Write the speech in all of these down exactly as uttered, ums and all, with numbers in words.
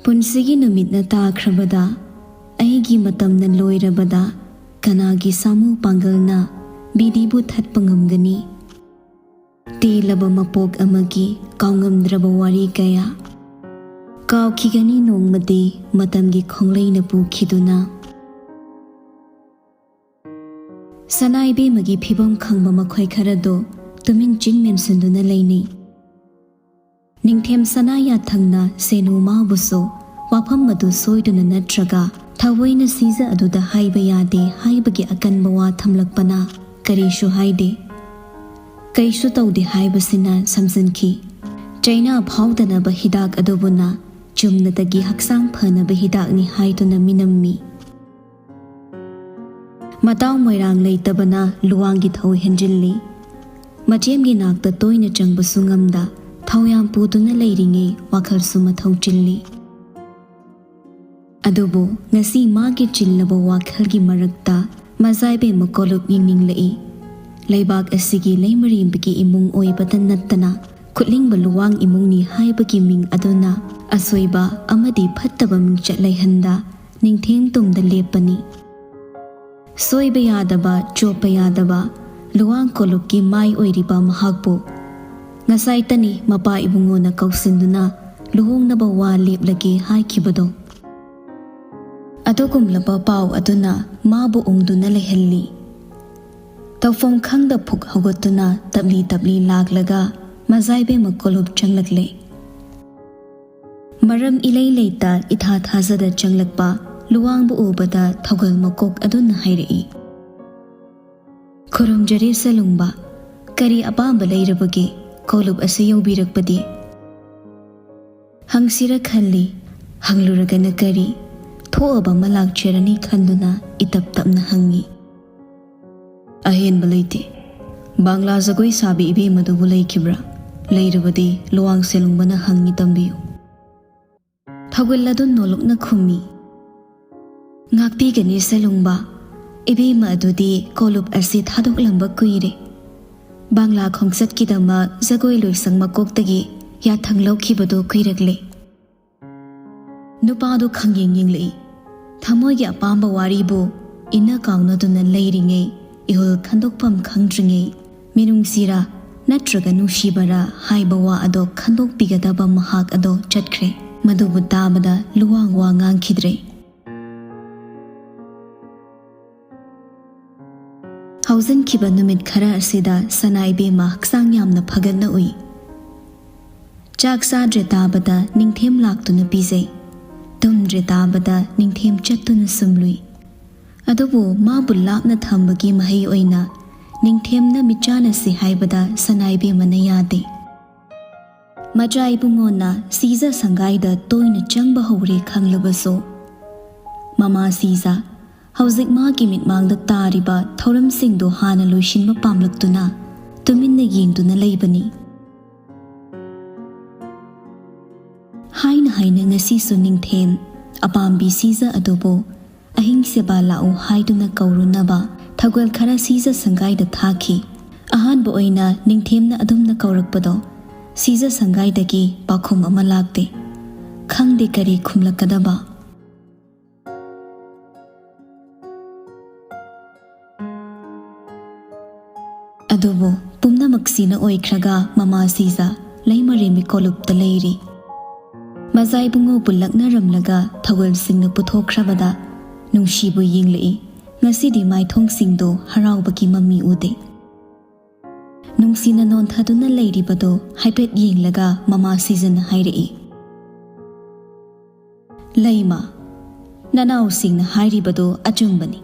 ꯄꯨꯟꯁꯤꯒꯤ ꯅꯨꯃꯤꯠꯅ ꯇꯥꯈ꯭ꯔꯕꯗ, ꯑꯩꯒꯤ ꯃꯇꯝꯅ ꯂꯣꯏꯔꯕꯗ, ꯀꯅꯥꯒꯤ ꯁꯥꯃꯨ ꯄꯥꯡꯒꯜꯅ ꯕꯤꯙꯤꯕꯨ ꯊꯠꯄ ꯉꯝꯒꯅꯤ? ꯇꯦꯜꯂꯕ ꯃꯄꯣꯛ ꯑꯃꯒꯤ ꯀꯥꯎꯉꯝꯗ꯭ꯔꯕ ꯋꯥꯔꯤ ꯀꯌꯥ꯫ ꯀꯥꯎꯈꯤꯒꯅꯤ ꯅꯣꯡꯃꯗꯤ ꯃꯇꯝꯒꯤ ꯈꯣꯡꯂꯩꯅ ꯄꯨꯈꯤꯗꯨꯅ꯫ ꯁꯅꯥ ꯏꯕꯦꯝꯃꯒꯤ ꯐꯤꯕꯝ ꯈꯪꯕ ꯃꯈꯣꯏ ꯈꯔꯗꯣ ꯇꯨꯃꯤꯟ ꯆꯤꯟ ꯃꯦꯟꯁꯤꯟꯗꯨꯅ ꯂꯩꯅꯩ꯫ ꯅꯤꯡꯊꯦꯝ ꯁꯅꯥ ꯌꯥꯊꯪꯅ ꯁꯦꯅꯨ ꯃꯥꯕꯨꯁꯨ ꯋꯥꯐꯝ ꯑꯗꯨ ꯁꯣꯏꯗꯨꯅ ꯅꯠꯇ꯭ꯔꯒ ꯊꯑꯣꯏꯅ ꯁꯤꯖ ꯑꯗꯨꯗ ꯍꯥꯏꯕ ꯌꯥꯗꯦ ꯍꯥꯏꯕꯒꯤ ꯑꯀꯟꯕ ꯋꯥ ꯊꯝꯂꯛꯄꯅ ꯀꯔꯤꯁꯨ ꯍꯥꯏꯗꯦ꯫ ꯀꯩꯁꯨ ꯇꯧꯗꯦ ꯍꯥꯏꯕꯁꯤꯅ ꯁꯝꯖꯤꯟꯈꯤ꯫ ꯆꯩꯅꯥ ꯐꯥꯎꯗꯅꯕ ꯍꯤꯗꯥꯛ ꯑꯗꯨꯕꯨꯅ ꯆꯨꯝꯅꯇꯒꯤ ꯍꯛꯆꯥꯡ ꯐꯅꯕ ꯍꯤꯗꯥꯛꯅꯤ ꯍꯥꯏꯗꯨꯅ ꯃꯤꯅꯝꯃꯤ꯫ ꯃꯇꯥꯎ ꯃꯣꯏꯔꯥꯡ ꯂꯩꯇꯕꯅ ꯂꯨꯋꯥꯡꯒꯤ ꯊꯧ ꯍꯦꯟꯖꯤꯜꯂꯤ꯫ ꯃꯆꯦꯝꯒꯤ ꯅꯥꯛꯇ ꯇꯣꯏꯅ ꯆꯪꯕꯁꯨ ꯉꯝꯗ, ꯊꯧ ꯌꯥꯝ ꯄꯨꯗꯨꯅ ꯂꯩꯔꯤꯉꯩ ꯋꯥꯈꯜꯁꯨ ꯃꯊꯧ ꯆꯤꯜꯂꯤ꯫ ꯑꯗꯨꯕꯨ ꯉꯁꯤ ꯃꯥꯒꯤ ꯆꯤꯜꯂꯕ ꯋꯥꯈꯜꯒꯤ ꯃꯔꯛꯇ ꯃꯖꯥꯏꯕꯦꯝꯃ ꯀꯣꯂꯨꯞ ꯌꯦꯡꯅꯤꯡꯂꯛꯏ꯫ ꯂꯩꯕꯥꯛ ꯑꯁꯤꯒꯤ ꯂꯩꯃꯔꯦꯝꯕꯒꯤ ꯏꯃꯨꯡ ꯑꯣꯏꯕꯇ ꯅꯠꯇꯅ ꯈꯨꯠꯂꯤꯡꯕ ꯂꯨꯋꯥꯡ ꯏꯃꯨꯡꯅꯤ ꯍꯥꯏꯕꯒꯤ ꯃꯤꯡ ꯑꯗꯨꯅ ꯑꯁꯣꯏꯕ ꯑꯃꯗꯤ ꯐꯠꯇꯕ ꯃꯤꯡꯆꯠ ꯂꯩꯍꯟꯗ ꯅꯤꯡꯊꯦꯝ ꯇꯨꯝꯗ ꯂꯦꯞꯄꯅꯤ꯫ ꯁꯣꯏꯕ ꯌꯥꯗꯕ, ꯆꯣꯞꯄ ꯌꯥꯗꯕ ꯂꯨꯋꯥꯡ ꯀꯣꯂꯨꯞꯀꯤ ꯃꯥꯏ ꯑꯣꯏꯔꯤꯕ ꯃꯍꯥꯛꯄꯨ ꯉꯁꯥꯏꯇꯅꯤ ꯃꯄꯥ ꯏꯕꯨꯡꯉꯣꯅ ꯀꯧꯁꯤꯟꯗꯨꯅ ꯂꯨꯍꯣꯡꯅꯕ ꯋꯥ ꯂꯦꯞꯂꯒꯦ ꯍꯥꯏꯈꯤꯕꯗꯣ꯫ ꯑꯗꯨꯒꯨꯝꯂꯕ ꯄꯥꯎ ꯑꯗꯨꯅ ꯃꯥꯕꯨ ꯎꯪꯗꯨꯅ ꯂꯩꯍꯜꯂꯤ꯫ ꯇꯧꯐꯝ ꯈꯪꯗ ꯐꯨꯛ ꯍꯧꯒꯠꯇꯨꯅ ꯇꯞꯂꯤ ꯇꯞꯂꯤ ꯂꯥꯛꯂꯒ ꯃꯖꯥꯏꯕꯦꯝꯃ ꯀꯣꯂꯨꯞ ꯆꯪꯂꯛꯂꯦ꯫ ꯃꯔꯝ ꯏꯂꯩ ꯂꯩꯇ ꯏꯊꯥ ꯊꯥꯖꯗ ꯆꯪꯂꯛꯄ ꯂꯨꯋꯥꯡꯕꯨ ꯎꯕꯗ ꯊꯧꯒꯜ ꯃꯀꯣꯛ ꯑꯗꯨꯅ ꯍꯥꯏꯔꯛꯏ, "ꯈꯨꯔꯨꯝꯖꯔꯤ ꯁꯦꯂꯨꯡꯕ, ꯀꯔꯤ ꯑꯄꯥꯝꯕ ꯂꯩꯔꯕꯒꯦ ꯀꯣꯂꯨꯞ ꯑꯁꯤ ꯌꯧꯕꯤꯔꯛꯄꯗꯤ?" ꯍꯪꯁꯤꯔ ꯈꯜꯂꯤ, ꯍꯪꯂꯨꯔꯒꯅ ꯀꯔꯤ, ꯊꯣꯛꯑꯕ ꯑꯃ ꯂꯥꯛꯆꯔꯅꯤ ꯈꯟꯗꯨꯅ ꯏꯇꯞ ꯇꯞꯅ ꯍꯪꯉꯤ꯫ "ꯑꯍꯦꯟꯕ ꯂꯩꯇꯦ꯫ ꯕꯪꯂꯥ ꯖꯒꯣꯏ ꯁꯥꯕꯤ ꯏꯕꯦꯝꯃꯗꯨꯕꯨ ꯂꯩꯈꯤꯕ꯭ꯔꯥ? ꯂꯩꯔꯕꯗꯤ ꯂꯨꯋꯥꯡ ꯁꯦꯂꯨꯡꯕꯅ ꯍꯪꯉꯤ ꯇꯝꯕꯤꯌꯨ꯫" ꯊꯧꯒꯜ ꯑꯗꯨ ꯅꯣꯂꯨꯛꯅ ꯈꯨꯝꯃꯤ, "ꯉꯥꯛꯄꯤꯒꯅꯤ ꯁꯦꯂꯨꯡꯕ, ꯏꯕꯦꯝꯃ ꯑꯗꯨꯗꯤ ꯀꯣꯂꯨꯞ ꯑꯁꯤ ꯊꯥꯗꯣꯛꯂꯝꯕ ꯀꯨꯏꯔꯦ꯫ ꯕꯪꯂꯥ ꯈꯣꯡꯆꯠꯀꯤꯗꯃꯛ ꯖꯒꯣꯏ ꯂꯣꯏꯁꯪ ꯃꯀꯣꯛꯇꯒꯤ ꯌꯥꯊꯪ ꯂꯧꯈꯤꯕꯗꯨ ꯀꯨꯏꯔꯛꯂꯦ꯫" ꯅꯨꯄꯥꯗꯨ ꯈꯪꯌꯦꯡ ꯌꯦꯡꯂꯛꯏ꯫ ꯊꯃꯣꯏꯒꯤ ꯑꯄꯥꯝꯕ ꯋꯥꯔꯤꯕꯨ ꯏꯟꯅ ꯀꯥꯎꯅꯗꯨꯅ ꯂꯩꯔꯤꯉꯩ, ꯏꯍꯨꯜ ꯈꯟꯗꯣꯛꯐꯝ ꯈꯪꯗ꯭ꯔꯤꯉꯩ, ꯃꯤꯅꯨꯡꯁꯤꯔꯥ ꯅꯠꯇ꯭ꯔꯒ ꯅꯨꯡꯁꯤꯕꯔꯥ ꯍꯥꯏꯕ ꯋꯥ ꯑꯗꯣ ꯈꯟꯗꯣꯛꯄꯤꯒꯗꯕ ꯃꯍꯥꯛ ꯑꯗꯣ ꯆꯠꯈ꯭ꯔꯦ꯫ ꯃꯗꯨꯕꯨ ꯇꯥꯕꯗ ꯂꯨꯋꯥꯡ ꯋꯥ ꯉꯥꯡꯈꯤꯗ꯭ꯔꯦ꯫ ꯍꯧꯖꯤꯟꯈꯤꯕ ꯅꯨꯃꯤꯠ ꯈꯔ ꯑꯁꯤꯗ ꯁꯅꯥ ꯏꯕꯦꯝꯃ ꯍꯛꯆꯥꯡ ꯌꯥꯝꯅ ꯐꯒꯠꯅ ꯎꯏ꯫ ꯆꯥꯛ ꯆꯥꯗ꯭ꯔꯦ ꯇꯥꯕꯗ ꯅꯤꯡꯊꯦꯝ ꯂꯥꯛꯇꯨꯅ ꯄꯤꯖꯩ꯫ ꯇꯨꯝꯗ꯭ꯔꯦ ꯇꯥꯕꯗ ꯅꯤꯡꯊꯦꯝ ꯆꯠꯇꯨꯅ ꯁꯨꯝ ꯂꯨꯏ꯫ ꯑꯗꯨꯕꯨ ꯃꯥꯕꯨ ꯂꯥꯞꯅ ꯊꯝꯕꯒꯤ ꯃꯍꯩ ꯑꯣꯏꯅ ꯅꯤꯡꯊꯦꯝꯅ ꯃꯤꯠꯆꯥꯟꯅꯁꯤ ꯍꯥꯏꯕꯗ ꯁꯅꯥ ꯏꯕꯦꯝꯃꯅ ꯌꯥꯗꯦ꯫ ꯃꯆꯥ ꯏꯕꯨꯡꯉꯣꯅ ꯁꯤꯖ ꯁꯪꯒꯥꯏꯗ ꯇꯣꯏꯅ ꯆꯪꯕ ꯍꯧꯔꯦ ꯈꯪꯂꯕꯁꯨ, ꯃꯃꯥ ꯁꯤꯖ ꯍꯧꯖꯤꯛ ꯃꯥꯒꯤ ꯃꯤꯠꯃꯥꯡꯗ ꯇꯥꯔꯤꯕ ꯊꯧꯔꯝꯁꯤꯡꯗꯨ ꯍꯥꯟꯅ ꯂꯣꯏꯁꯤꯟꯕ ꯄꯥꯝꯂꯛꯇꯨꯅ ꯇꯨꯃꯤꯟꯅ ꯌꯦꯡꯗꯨꯅ ꯂꯩꯕꯅꯤ꯫ ꯍꯥꯏꯅ ꯍꯥꯏꯅ ꯉꯁꯤꯁꯨ ꯅꯤꯡꯊꯦꯝ ꯑꯄꯥꯝꯕꯤ ꯁꯤꯖ ꯑꯗꯨꯕꯨ ꯑꯍꯤꯡ ꯁꯦꯕꯥ ꯂꯥꯛꯎ ꯍꯥꯏꯗꯨꯅ ꯀꯧꯔꯨꯅꯕ ꯊꯧꯒꯜ ꯈꯔ ꯁꯤꯖ ꯁꯪꯒꯥꯏꯗ ꯊꯥꯈꯤ꯫ ꯑꯍꯥꯟꯕ ꯑꯣꯏꯅ ꯅꯤꯡꯊꯦꯝꯅ ꯑꯗꯨꯝꯅ ꯀꯧꯔꯛꯄꯗꯣ ꯁꯤꯖ ꯁꯪꯒꯥꯏꯗꯒꯤ ꯄꯥꯎꯈꯨꯝ ꯑꯃ ꯂꯥꯛꯇꯦ꯫ ꯈꯪꯗꯦ ꯀꯔꯤ ꯈꯨꯝꯂꯛꯀꯗꯕ꯫ ꯑꯗꯨꯕꯨ ꯄꯨꯝꯅꯃꯛꯁꯤꯅ ꯑꯣꯏꯈ꯭ꯔꯒ ꯃꯃꯥ ꯁꯤꯖ ꯂꯩꯃꯔꯦꯝꯕꯤ ꯀꯣꯂꯨꯞꯇ ꯂꯩꯔꯤ꯫ ꯃꯖꯥ ꯏꯕꯨꯡꯉꯣꯕꯨ ꯂꯛꯅꯔꯝꯂꯒ ꯊꯧꯒꯜꯁꯤꯡꯅ ꯄꯨꯊꯣꯛꯈ꯭ꯔꯕꯗ ꯅꯨꯡꯁꯤꯕꯨ ꯌꯦꯡꯂꯛꯏ꯫ ꯉꯁꯤꯗꯤ ꯃꯥꯏꯊꯣꯡꯁꯤꯡꯗꯣ ꯍꯔꯥꯎꯕꯒꯤ ꯃꯃꯤ ꯎꯗꯦ꯫ ꯅꯨꯡꯁꯤꯅ ꯅꯣꯟꯊꯗꯨꯅ ꯂꯩꯔꯤꯕꯗꯣ ꯍꯥꯏꯐꯦꯠ ꯌꯦꯡꯂꯒ ꯃꯃꯥ ꯁꯤꯖꯅ ꯍꯥꯏꯔꯛꯏ, "ꯂꯩꯃ, ꯅꯅꯥꯎꯁꯤꯡꯅ ꯍꯥꯏꯔꯤꯕꯗꯣ ꯑꯆꯨꯝꯕꯅꯤ꯫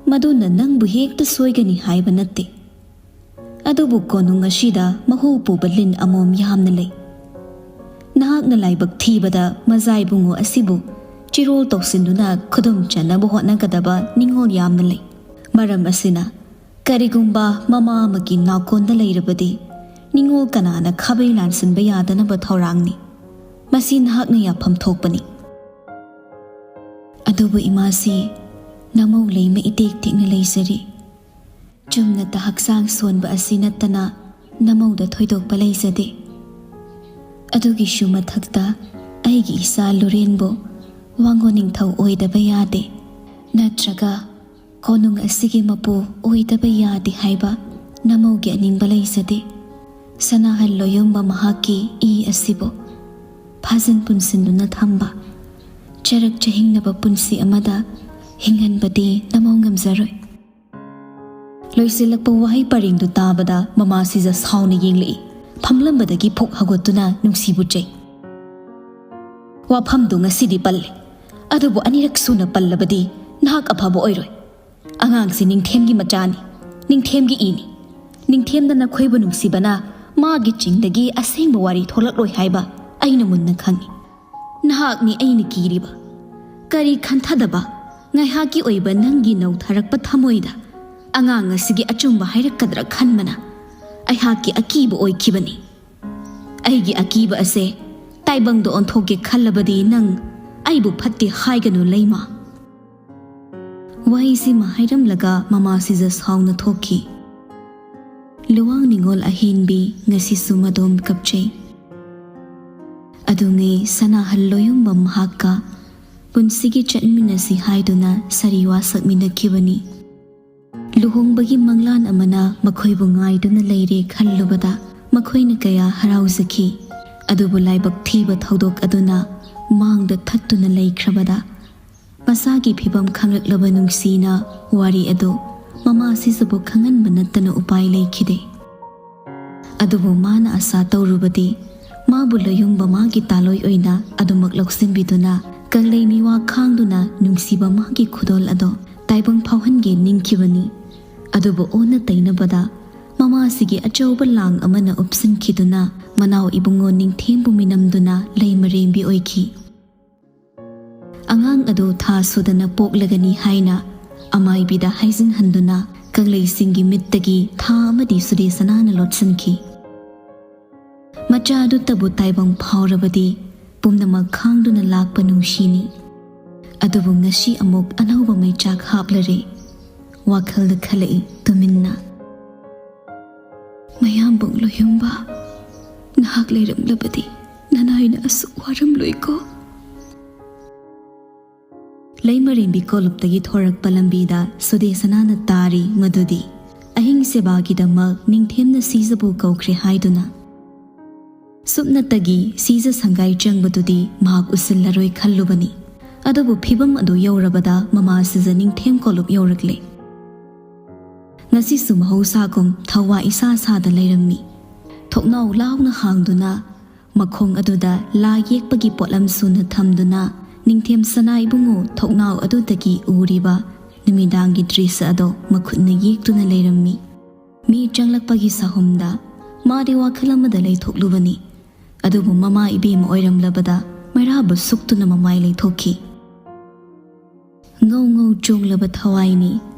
ꯃꯗꯨꯅ ꯅꯪꯕꯨ ꯍꯦꯛꯇ ꯁꯣꯏꯒꯅꯤ ꯍꯥꯏꯕ ꯅꯠꯇꯦ꯫ ꯑꯗꯨꯕꯨ ꯀꯣꯅꯨꯡ ꯑꯁꯤꯗ ꯃꯍꯨ ꯄꯨꯕ ꯂꯤꯟ ꯑꯃꯣꯝ ꯌꯥꯝꯅ ꯂꯩ꯫ ꯅꯍꯥꯛꯅ ꯂꯥꯏꯕꯛ ꯊꯤꯕꯗ ꯃꯖꯥ ꯏꯕꯨꯡꯉꯣ ꯑꯁꯤꯕꯨ ꯆꯤꯔꯣꯜ ꯇꯧꯁꯤꯟꯗꯨꯅ ꯈꯨꯗꯨꯝ ꯆꯟꯅꯕ ꯍꯣꯠꯅꯒꯗꯕ ꯅꯤꯡꯉꯣꯜ ꯌꯥꯝꯅ ꯂꯩ꯫ ꯃꯔꯝ ꯑꯁꯤꯅ ꯀꯔꯤꯒꯨꯝꯕ ꯃꯃꯥ ꯑꯃꯒꯤ ꯅꯥꯀꯣꯟꯗ ꯂꯩꯔꯕꯗꯤ ꯅꯤꯡꯉꯣꯜ ꯀꯅꯥꯅ ꯈꯥꯕꯩ ꯂꯥꯟꯁꯤꯟꯕ ꯌꯥꯗꯅꯕ ꯊꯧꯔꯥꯡꯅꯤ꯫ ꯃꯁꯤ ꯅꯍꯥꯛꯅ ꯌꯥꯐꯝ ꯊꯣꯛꯄꯅꯤ꯫ ꯑꯗꯨꯕꯨ ꯏꯃꯥꯁꯤ ꯅꯃꯧ ꯂꯩꯃ ꯏꯇꯦꯛ ꯇꯦꯛꯅ ꯂꯩꯖꯔꯤ꯫ ꯆꯨꯝꯅꯇ ꯍꯛꯆꯥꯡ ꯁꯣꯟꯕ ꯑꯁꯤ ꯅꯠꯇꯅ ꯅꯃꯧꯗ ꯊꯣꯏꯗꯣꯛꯄ ꯂꯩꯖꯗꯦ꯫ ꯑꯗꯨꯒꯤꯁꯨ ꯃꯊꯛꯇ ꯑꯩꯒꯤ ꯏꯆꯥ ꯂꯨꯔꯦꯟꯕꯨ ꯋꯥꯉꯣ ꯅꯤꯡꯊꯧ ꯑꯣꯏꯗꯕ ꯌꯥꯗꯦ, ꯅꯠꯇ꯭ꯔꯒ ꯀꯣꯅꯨꯡ ꯑꯁꯤꯒꯤ ꯃꯄꯨ ꯑꯣꯏꯗꯕ ꯌꯥꯗꯦ ꯍꯥꯏꯕ ꯅꯃꯧꯒꯤ ꯑꯅꯤꯡꯕ ꯂꯩꯖꯗꯦ꯫ ꯁꯅꯥꯍꯜ ꯂꯣꯌꯨꯝꯕ ꯃꯍꯥꯛꯀꯤ ꯏ ꯑꯁꯤꯕꯨ ꯐꯥꯖꯤꯟ ꯄꯨꯟꯁꯤꯟꯗꯨꯅ ꯊꯝꯕ, ꯆꯔꯛ ꯆꯍꯤꯡꯅꯕ ꯄꯨꯟꯁꯤ ꯑꯃꯗ ꯍꯤꯡꯍꯟꯕꯗꯤ ꯅꯃꯧ ꯉꯝꯖꯔꯣꯏ꯫ ꯂꯣꯏꯁꯤꯜꯂꯛꯄ ꯋꯥꯍꯩ ꯄꯔꯦꯡꯗꯨ ꯇꯥꯕꯗ ꯃꯃꯥ ꯁꯤꯖ ꯁꯥꯎꯅ ꯌꯦꯡꯂꯛꯏ꯫ ꯐꯝꯂꯝꯕꯗꯒꯤ ꯐꯨꯛ ꯍꯧꯒꯠꯇꯨꯅ ꯅꯨꯡꯁꯤꯕꯨ ꯆꯩ꯫ "ꯋꯥꯐꯝꯗꯨ ꯉꯁꯤꯗꯤ ꯄꯜꯂꯦ, ꯑꯗꯨꯕꯨ ꯑꯅꯤꯔꯛ ꯁꯨꯅ ꯄꯜꯂꯕꯗꯤ ꯅꯍꯥꯛ ꯑꯐꯕ ꯑꯣꯏꯔꯣꯏ꯫ ꯑꯉꯥꯡꯁꯤ ꯅꯤꯡꯊꯦꯝꯒꯤ ꯃꯆꯥꯅꯤ, ꯅꯤꯡꯊꯦꯝꯒꯤ ꯏꯅꯤ꯫ ꯅꯤꯡꯊꯦꯝꯗ ꯅꯈꯣꯏꯕꯨ ꯅꯨꯡꯁꯤꯕꯅ ꯃꯥꯒꯤ ꯆꯤꯡꯗꯒꯤ ꯑꯁꯦꯡꯕ ꯋꯥꯔꯤ ꯊꯣꯛꯂꯛꯂꯣꯏ ꯍꯥꯏꯕ ꯑꯩꯅ ꯃꯨꯟꯅ ꯈꯪꯏ꯫ ꯅꯍꯥꯛꯅꯤ ꯑꯩꯅ ꯀꯤꯔꯤꯕ꯫ ꯀꯔꯤ ꯈꯟꯊꯗꯕ? ꯉꯥꯏꯍꯥꯛꯀꯤ ꯑꯣꯏꯕ ꯅꯪꯒꯤ ꯅꯧꯊꯔꯛꯄ ꯊꯃꯣꯏꯗ ꯑꯉꯥꯡ ꯑꯁꯤꯒꯤ ꯑꯆꯨꯝꯕ ꯍꯥꯏꯔꯛꯀꯗ꯭ꯔꯥ ꯈꯟꯕꯅ ꯑꯩꯍꯥꯛꯀꯤ ꯑꯀꯤꯕ ꯑꯣꯏꯈꯤꯕꯅꯤ꯫ ꯑꯩꯒꯤ ꯑꯀꯤꯕ ꯑꯁꯦ ꯇꯥꯏꯕꯪꯗ ꯑꯣꯟꯊꯣꯛꯀꯦ ꯈꯜꯂꯕꯗꯤ ꯅꯪ ꯑꯩꯕꯨ ꯐꯠꯇꯦ ꯍꯥꯏꯒꯅꯨ, ꯂꯩꯃ꯫" ꯋꯥꯍꯩꯁꯤꯃ ꯍꯥꯏꯔꯝꯂꯒ ꯃꯃꯥ ꯁꯤꯖ ꯁꯥꯎꯅ ꯊꯣꯛꯈꯤ꯫ ꯂꯨꯋꯥꯡ ꯅꯤꯉꯣꯜ ꯑꯍꯦꯟꯕꯤ ꯉꯁꯤꯁꯨ ꯃꯗꯣꯝ ꯀꯞꯆꯩ꯫ ꯑꯗꯨꯉꯩ ꯁꯅꯥꯍꯜ ꯂꯣꯌꯨꯝꯕ ꯃꯍꯥꯛꯀ ꯄꯨꯟꯁꯤꯒꯤ ꯆꯠꯃꯤꯟꯅꯁꯤ ꯍꯥꯏꯗꯨꯅ ꯁꯥꯔꯤ ꯋꯥ ꯁꯛꯃꯤꯟꯅꯈꯤꯕꯅꯤ꯫ ꯂꯨꯍꯣꯡꯕꯒꯤ ꯃꯪꯂꯥꯟ ꯑꯃꯅ ꯃꯈꯣꯏꯕꯨ ꯉꯥꯏꯗꯨꯅ ꯂꯩꯔꯦ ꯈꯜꯂꯨꯕꯗ ꯃꯈꯣꯏꯅ ꯀꯌꯥ ꯍꯔꯥꯎꯖꯈꯤ꯫ ꯑꯗꯨꯕꯨ ꯂꯥꯏꯕꯛ ꯊꯤꯕ ꯊꯧꯗꯣꯛ ꯑꯗꯨꯅ ꯃꯥꯡꯗ ꯊꯠꯇꯨꯅ ꯂꯩꯈ꯭ꯔꯕꯗ ꯃꯆꯥꯒꯤ ꯐꯤꯚꯝ ꯈꯪꯂꯛꯂꯕ ꯅꯨꯡꯁꯤꯅ ꯋꯥꯔꯤ ꯑꯗꯨ ꯃꯃꯥ ꯁꯤꯖꯕꯨ ꯈꯪꯍꯟꯕ ꯅꯠꯇꯅ ꯎꯄꯥꯏ ꯂꯩꯈꯤꯗꯦ꯫ ꯑꯗꯨꯕꯨ ꯃꯥꯅ ꯑꯁꯥ ꯇꯧꯔꯨꯕꯗꯤ ꯃꯥꯕꯨ ꯂꯣꯌꯨꯝꯕ ꯃꯥꯒꯤ ꯇꯥꯂꯣꯏ ꯑꯣꯏꯅ ꯑꯗꯨꯃꯛ ꯂꯧꯁꯤꯟꯕꯤꯗꯨꯅ ꯀꯪꯂꯩ ꯃꯤꯋꯥ ꯈꯥꯡꯗꯨꯅ ꯅꯨꯡꯁꯤꯕ ꯃꯥꯒꯤ ꯈꯨꯗꯣꯜ ꯑꯗꯣ ꯇꯥꯏꯕꯪ ꯐꯥꯎꯍꯟꯒꯦ ꯅꯤꯡꯈꯤꯕꯅꯤ꯫ ꯑꯗꯨꯕꯨ ꯑꯣꯟꯅ ꯇꯩꯅꯕꯗ ꯃꯃꯥꯁꯤꯒꯤ ꯑꯆꯧꯕ ꯂꯥꯡ ꯑꯃꯅ ꯎꯞꯁꯤꯟꯈꯤꯗꯨꯅ ꯃꯅꯥꯎ ꯏꯕꯨꯡꯉꯣ ꯅꯤꯡꯊꯦꯝꯕꯨ ꯃꯤꯅꯝꯗꯨꯅ ꯂꯩ ꯃꯔꯦꯝꯕꯤ ꯑꯣꯏꯈꯤ꯫ ꯑꯉꯥꯡ ꯑꯗꯨ ꯊꯥ ꯁꯨꯗꯅ ꯄꯣꯛꯂꯒꯅꯤ ꯍꯥꯏꯅ ꯑꯃꯥꯏꯕꯤꯗ ꯍꯥꯏꯖꯤꯟꯍꯟꯗꯨꯅ ꯀꯪꯂꯩꯁꯤꯡꯒꯤ ꯃꯤꯠꯇꯒꯤ ꯊꯥ ꯑꯃꯗꯤ ꯁꯨꯗꯦꯁꯅꯥꯅ ꯂꯣꯠꯁꯤꯟꯈꯤ꯫ ꯃꯆꯥꯗꯨꯇꯕꯨ ꯇꯥꯏꯕꯪ ꯐꯥꯎꯔꯕꯗꯤ ꯄꯨꯝꯅꯃꯛ ꯈꯥꯡꯗꯨꯅ ꯂꯥꯛꯄ ꯅꯨꯡꯁꯤꯅꯤ꯫ ꯑꯗꯨꯕꯨ ꯉꯁꯤ ꯑꯃꯨꯛ ꯑꯅꯧꯕ ꯃꯩꯆꯥꯛ ꯍꯥꯞꯂꯔꯦ꯫ ꯋꯥꯈꯜꯗ ꯈꯜꯂꯛꯏ ꯇꯨꯃꯤꯟꯅ꯫ "ꯃꯌꯥꯝꯕꯨꯡ ꯂꯣꯌꯨꯝꯕ, ꯅꯍꯥꯛ ꯂꯩꯔꯝꯂꯕꯗꯤ ꯅꯅꯥꯏꯅ ꯑꯁꯨꯛ ꯋꯥꯔꯝꯂꯣꯏꯀꯣ꯫ ꯂꯩꯃꯔꯦꯝꯕꯤ ꯀꯣꯂꯨꯞꯇꯒꯤ ꯊꯣꯔꯛꯄ ꯂꯝꯕꯤꯗ ꯁꯨꯗꯦꯁꯅꯥꯅ ꯇꯥꯔꯤ ꯃꯗꯨꯗꯤ ꯑꯍꯤꯡ ꯁꯦꯕꯥꯒꯤꯗꯃꯛ ꯅꯤꯡꯊꯦꯝꯅ ꯁꯤꯖꯕꯨ ꯀꯧꯈ꯭ꯔꯦ ꯍꯥꯏꯗꯨꯅ꯫ ꯁꯨꯞꯅꯇꯒꯤ ꯁꯤꯖ ꯁꯪꯒꯥꯏ ꯆꯪꯕꯗꯨꯗꯤ ꯃꯍꯥꯛ ꯎꯁꯤꯜꯂꯔꯣꯏ ꯈꯜꯂꯨꯕꯅꯤ꯫ ꯑꯗꯨꯕꯨ ꯐꯤꯚꯝ ꯑꯗꯨ ꯌꯧꯔꯕꯗ ꯃꯃꯥ ꯁꯤꯖ ꯅꯤꯡꯊꯦꯝ ꯀꯣꯂꯨꯞ ꯌꯧꯔꯛꯂꯦ꯫ ꯉꯁꯤꯁꯨ ꯃꯍꯧꯁꯥꯒꯨꯝ ꯊꯋꯥ ꯏꯁꯥ ꯁꯥꯗ ꯂꯩꯔꯝꯃꯤ꯫ ꯊꯣꯡꯅꯥꯎ ꯂꯥꯎꯅ ꯍꯥꯡꯗꯨꯅ ꯃꯈꯣꯡ ꯑꯗꯨꯗ ꯂꯥ ꯌꯦꯛꯄꯒꯤ ꯄꯣꯠꯂꯝ ꯁꯨꯅ ꯊꯝꯗꯨꯅ ꯅꯤꯡꯊꯦꯝ ꯁꯅꯥ ꯏꯕꯨꯡꯉꯣ ꯊꯣꯡꯅꯥꯎ ꯑꯗꯨꯗꯒꯤ ꯎꯔꯤꯕ ꯅꯨꯃꯤꯗꯥꯡꯒꯤ ꯗ꯭ꯔꯤꯁ ꯑꯗꯣ ꯃꯈꯨꯠꯅ ꯌꯦꯛꯇꯨꯅ ꯂꯩꯔꯝꯃꯤ꯫ ꯃꯤ ꯆꯪꯂꯛꯄꯒꯤ ꯁꯍꯨꯝꯗ ꯃꯥꯗꯤ ꯋꯥꯈꯜ ꯑꯃꯗ ꯂꯩꯊꯣꯛꯂꯨꯕꯅꯤ꯫ ꯑꯗꯨꯕꯨ ꯃꯃꯥ ꯏꯕꯦꯝꯃ ꯑꯣꯏꯔꯝꯂꯕꯗ ꯃꯩꯔꯥꯕ ꯁꯨꯛꯇꯨꯅ ꯃꯃꯥꯏ ꯂꯩꯊꯣꯛꯈꯤ꯫ ꯉꯧ ꯉꯧ ꯆꯣꯡꯂꯕ ꯊꯋꯥꯏꯅꯤ꯫